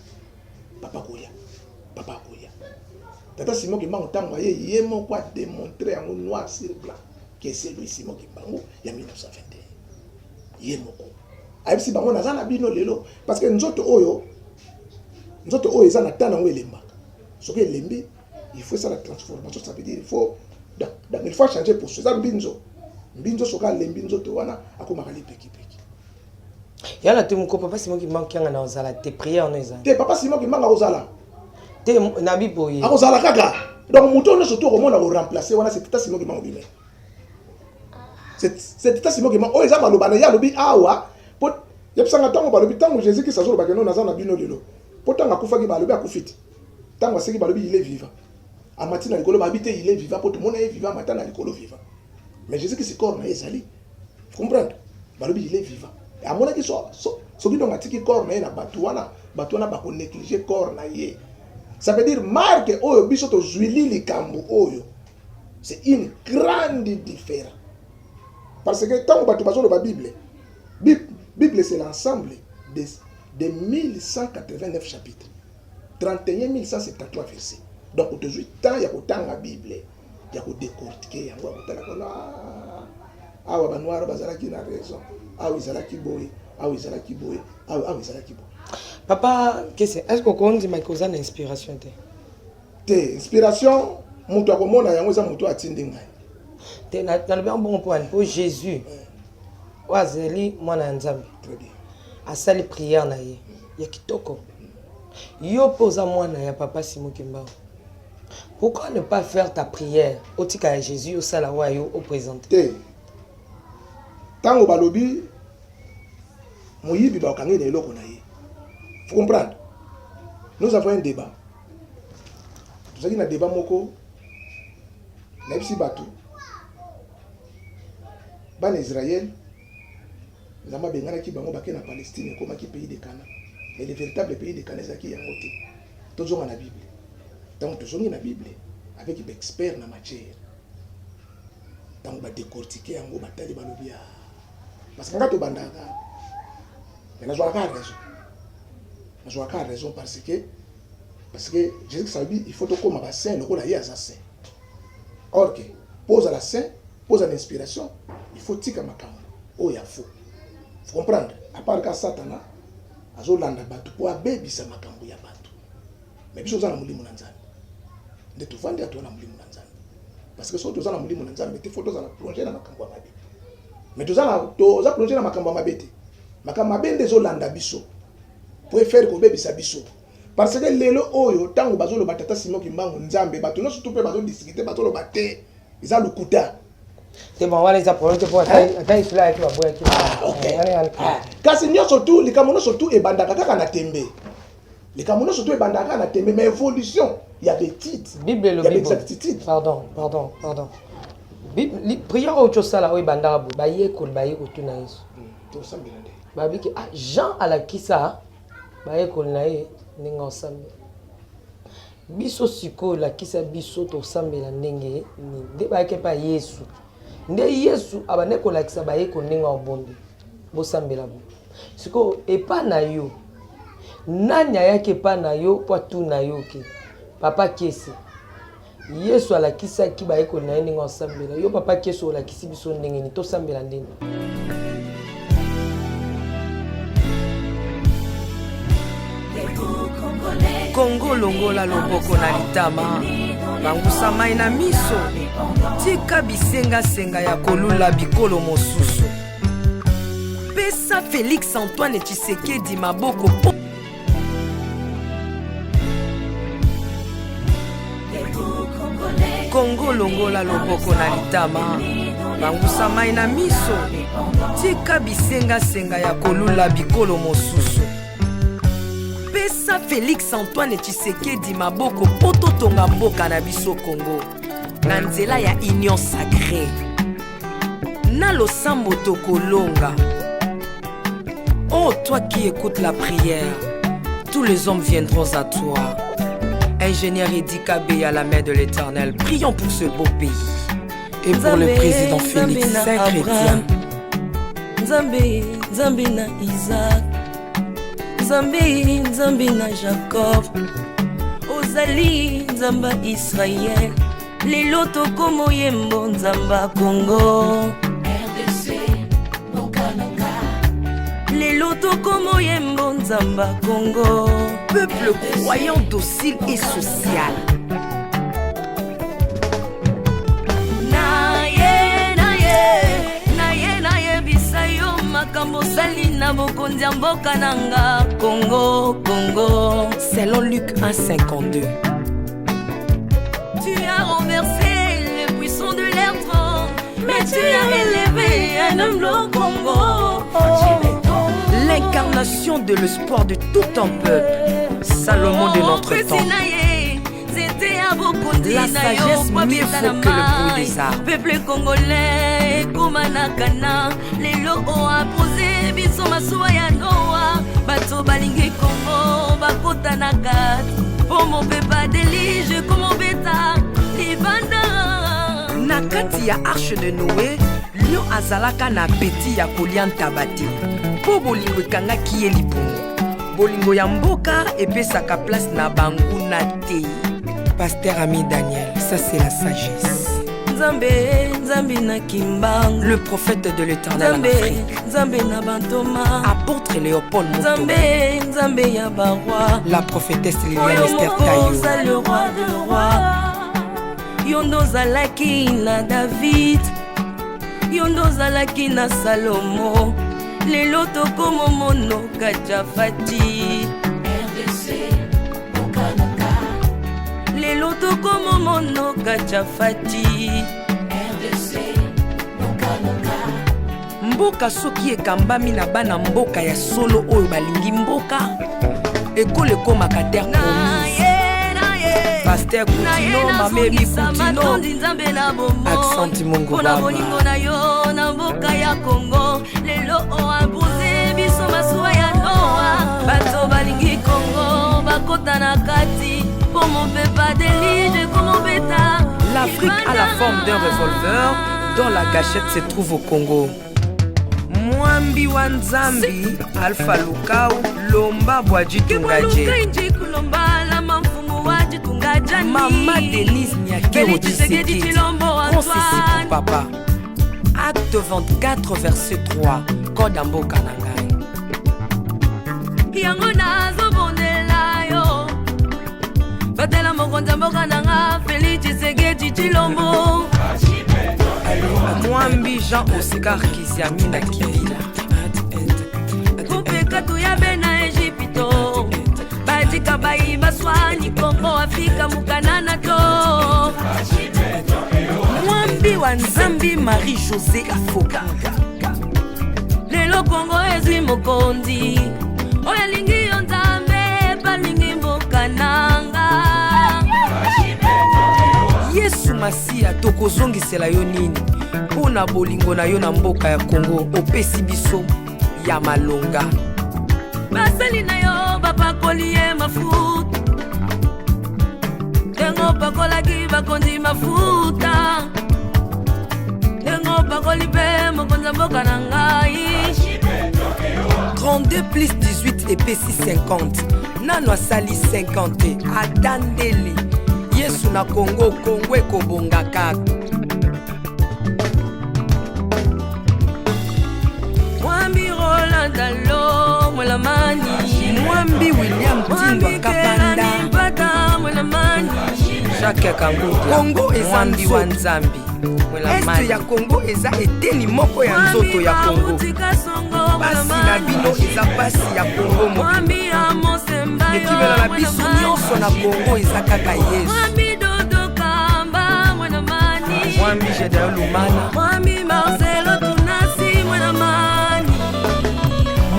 Papa koya. Papa koya. Tata Simon Kimbangu tango aye ye moko a démontrer yango noir sur blanc. Que c'est lui Simon Kimbangu ya 1921. Ye moko ayebisi bango naza na bino lelo parce que nzoto oyo nzoto oyo eza na temps nango elembaka. Soki elembi, il faut esala transformation, ça veut dire il faut donc, il faut changer poso. Eza mbinzo mbinzo, soki alembi nzoto wana akomaka lipekipeki. Yala te moko papa Simon Kimbangu kianga na ozala te, prière no ezala te. Papa Simon Kimbangu akozala. Te na biboye. Akozala kaka. Donc moto nyonso to okomona koremplace wana, c'est tata Simon Kimbangu lui-même, c'est tata Simon Kimbangu. Oyo eza maloba na ye, alobi awa po yebisanga ntango balobi, ntango Jésus Christ azolobaka no naza na bino lelo, po ntango akufaki balobi akufi te, ntango aseki balobi il est vivant, amati na likolo babi te il est vivant, po tomona ye vivant, amata na likolo vivant. Mais Jésus Christ, corps na ye ezali, comprendre, balobi il est vivant, amonaki soki donc atiki corps na ye na bato wana, bato wana bakonéglige corps na ye. Ça veut dire marque oyo biso tozwili likambo oyo, c'est une grande différence, parce que ntango bato bazoloba Bible, Bible c'est l'ensemble de 1189 chapitres, 31 173 versets. Donc tozwi temps ya kotanga Bible, ya kodécortiquer yango, ya kotala kono awa banoir bazalaki na raison, awa ezalaki boye, awa ezalaki boye, awa ezalaki boye. Papa Kese, est ce que okondimaki oza na inspiration te? Te, inspiration moto akomona yango eza moto atindi ngai. Te, nalobi yango bongo mpo wani? Mpo Jésus oyo azali mwana ya Nzambe. Très bien. Asali prière na ye ya kitoko. Yo mpe oza mwana ya papa Simon Kimbangu, pourquoi ne pas faire ta prière? Otika ya Jésus, osala oyo yo oprésente. Te, ntango balobi moyibi bakangi na eloko na ye, faut comprendre, nous avons un débat. Tozalaki na débat moko, nayebisi bato bana Israel, Nzambe abenganaki bango, bake na Palestine, ekomaki pays de Canaan, mais le véritable pays de Canaan ezalaki yango te. Tozonga na Bible. Ntango tozongi na Bible avec baexpert na matière, ntango badécortique yango, batali, balobi a parce que nga tobandaka, mais nazwaka kaka raison, nazwaka kaka raison, parce que Jésus Christ alobi il faut tokóma basaint lokola ye aza saint. Or que mpo ozala saint, mpo ozala na inspiration, il faut tika makambo oyo ya faux. Faut comprendre, à part ka Satana azolanda bato mpo abebisa makambo ya bato, mais biso toza na molimo na Nzambe nde tovandi atoza na molimo na Nzambe, parce que soki toza na molimo na Nzambe te, faut tozala plongé na makambo ya mabe. Mais toza plongé na makambo ya mabe te, makambo mabe nde ezolanda biso po efere kobebisa biso. Parce que lelo oyo ntango bazoloba tata Simon Kimbangu Nzambe, bato nyonso tu mpe bazodiscute, bazoloba te eza lokuta. Te, bon, wana eza problème te, po ata esula ayaki, baboyaki. Ah, kasi nyonso tu, likambo nyonso tu ebandaka kaka na tembe, likambo nyonso tu ebandaka kaka na tembe, mais évolution ya baétude Bible ya elobi boye. Baexactitude. Pardon, pardon, pardon. Prière oyo tosala, oyo ebandaka boye, bayekoli baye kotuna Yesu. Tosambela nde. Babiki ah, Jean alakisa bayekoli na ye ndenge osambela. Biso sikoyo lakisa biso tosambela ndenge nini. Nde bayaki epa Yesu, nde Yesu abandaki kolakisa bayekoli ndenge obonde bosambela bo. Sikoyo epa na yo, nani ayaki epa na yo mpo atuna yo ke papa Kese, Yesu alakisaki bayekoli na ye ndenge osambela, yo papa Kese olakisi biso ndenge nini tosambela ndenge? Kongo, longola loboko na litama, bangusa mai na miso, tika bisengasenga ya kolula bikolo mosusu, pesa Félix Antoine Tshisekedi maboko po Kongo, longola loboko na litama, bangusa mai na miso, tika bisengasenga ya kolula bikolo mosusu, pesa Félix Antoine Tshisekedi maboko mpo totonga mboka na biso Kongo na nzela ya Union sacrée. Na losambo tokolonga. Oh, toi qui écoutes la prière, tous les hommes viendront à toi. Ingénieur Eddy Kabeya, la main de l'Éternel, prions pour ce beau pays et pour le président Félix, saint chrétien. Nzambe, Nzambe na Isaac, Nzambe, Nzambe na Jacob, ozali Nzambe ya Israel. Lelo tokomoyembo nzamba Kongo. RDC, mboka na nga. Lelo tokomoyembo nzamba Kongo. Peuple croyant, docile et social. Na ye na ye na ye nayebisa yo makambo osali na bokonzi ya mboka na nga Kongo Kongo. Selon Luc 1,52. Tu as renversé le puissant de l'air, mais tu as élevé un homme au Congo. L'incarnation de l'espoir de tout un peuple. Salomon de notre temps. La sagesse mieux vaut que le bruit des arbres. Peuple congolais ekóma na kana lelo oapose biso masuwa ya Noa. Bato balingi Kongo bakota na kati mpo mopepa delige komobeta libanda. Na kati ya arche de Noé, lion azalaka na appétit ya kolia ntaba te mpo bolingo ekangaki ye libumu. Bolingo ya mboka epesaka place na banguna te. Pasteur Ami Daniel, ça c'est la sagesse. Nzambe, Nzambe na Kimbangu. Le prophète de l'Éternel en Nzambe, Afrique. Nzambe na bantoma. Apôtre Léopold Moto. Nzambe, Nzambe ya baroi. La prophétesse Liliane Oyo Esther moko Tayo. oza le roi de roi. Yo nde ozalaki na David, yo nde ozalaki na Salomo, lelo tokomomono Kajafati. RDC, mboka na nga. Lelo tokomomono Kajafati. RDC, mboka na nga. Mboka soki ekambami na bana mboka ya solo oyo balingi mboka, ekolo ekomaka terre promise. Naye naye Pasteur naye Kutino, Mame Ebi nazongisa Kutino. matondi Nzambe na bomoi Accent Mungu mpona Baba. bolingo na yo na mboka ya Kongo. Lelo oabuze biso masuwa ya Noa. Bato balingi Kongo bakota na kati mpo mopepa delige komobeta. L'Afrique a la forme d'un revolver dont la gâchette se trouve au Congo. Mwambi wa Nzambi, Alpha Lukau, Lomba Bwajitungaje. Kibulukainji kulombala mfumu wa jitunga jani. Mama Denise Nyakero Félix Tshisekedi Tshisekedi, Tshilombo Francis Antoine. Papa. Acte 24, verset 3. Code ya mboka na ngai. Yango nazobondela yo, batela mokonzi ya mboka na nga Félix Tshisekedi Tshilombo. Mwambi Jean Oscar Kiziamina Kibila. Kupeka tuyabe na Ejipito batika bayi baswani Kongo Afrika mukanana to. Mwambi wa Nzambi Marie-José Afoka. Lelo Kongo ezwi mokonzi oyo alingi yo Nzambe balingi mboka nanga. Yesu Masiya, tokozongisela yo nini mpo na bolingo na yo na mboka ya Kongo opesi biso ya malonga? Basali na yo bapakoli ye mafuta ndenge opakolaki bakonzi mafuta ndenge opakoli mpe mokonzi ya mboka na ngai. 32 plus 18 epesi 50. Nano asali 50 te, ata ndele. Yesu na Kongo, Kongo ekobonga kaka. Mwambi Roland Dalo Mwelamani. Mwambi William Tindwa Mwambi Kapanda. Kelani Mpata Mwelamani. Jacques Kangudia. Kongo eza Mwambi wa nzoto. Nzambi. Este ya Kongo eza eteni moko ya nzoto ya Kongo. Mwambi Kasongo Pasi na bino eza pasi ya Kongo mobimba. Mwambi Amosembayo Ekimelo na biso nyonso na Kongo eza kaka Yesu. Mwambi Dodo Kamba Mwenamani. Mwambi Gedeon Lumana. Mwambi Marcelo Tunasi Mwenamani.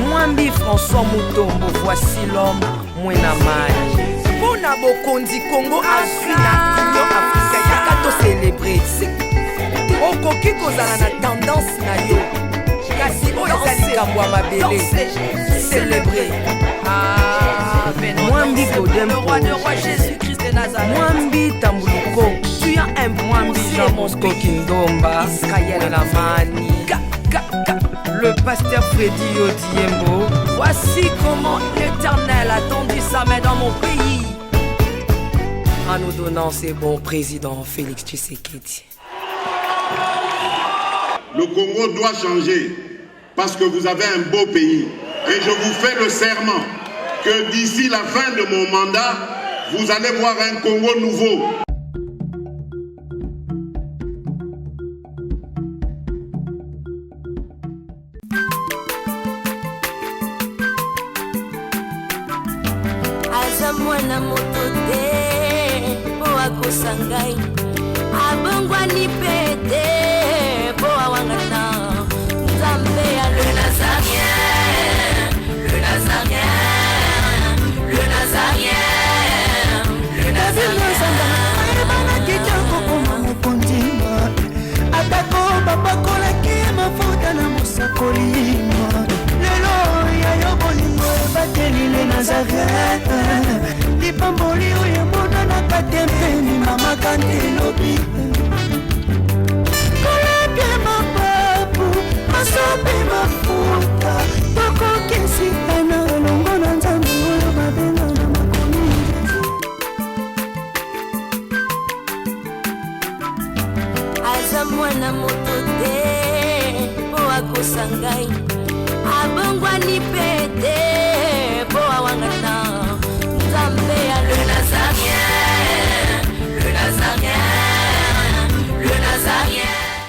Mwambi François Mutombo, voici l'homme Mwenamani. Mpo na bokonzi Kongo azwi na Union africaine, yaka tocélébré. Okoki kozala na tendance na yo, kasi oyo eza likambo ya mabele. Célébré. Ah, Mwambi Godem. Le roi de roi Jésus-Christ de Nazareth. Mwambi Tambuluko. Tu as imposé Mwambi Jean Bosco mon pays. Kindomba Israël. Mwenamani. Le pasteur Freddy Yodiembo. Voici comment l'Éternel a tendu sa main dans mon pays. En nous donnant ce bon président Félix Tshisekedi. Le Congo doit changer parce que vous avez un beau pays. Et je vous fais le serment que d'ici la fin de mon mandat, vous allez voir un Congo nouveau. Aza mwana moto te mpo akosa ngai, abongwani mpe te mpo awangana Nzambe ya le Nazarien, le Nazarien, le Nazarien, le Nazarien. Ayebanaki te kokoma mokonzi, atako bapakolaki mafuta na mosakoli. Lelo ya yo bolingo ebateli le Nazaret, lipamboli oyo emonanaka te mpeni mamaka nte lobi kolapie mapapu masopi mafuta tokokisikana elongo na Nzambe oyo babenga na makomi. Aza mwana moto te mpo akosa ngai, abongwani mpe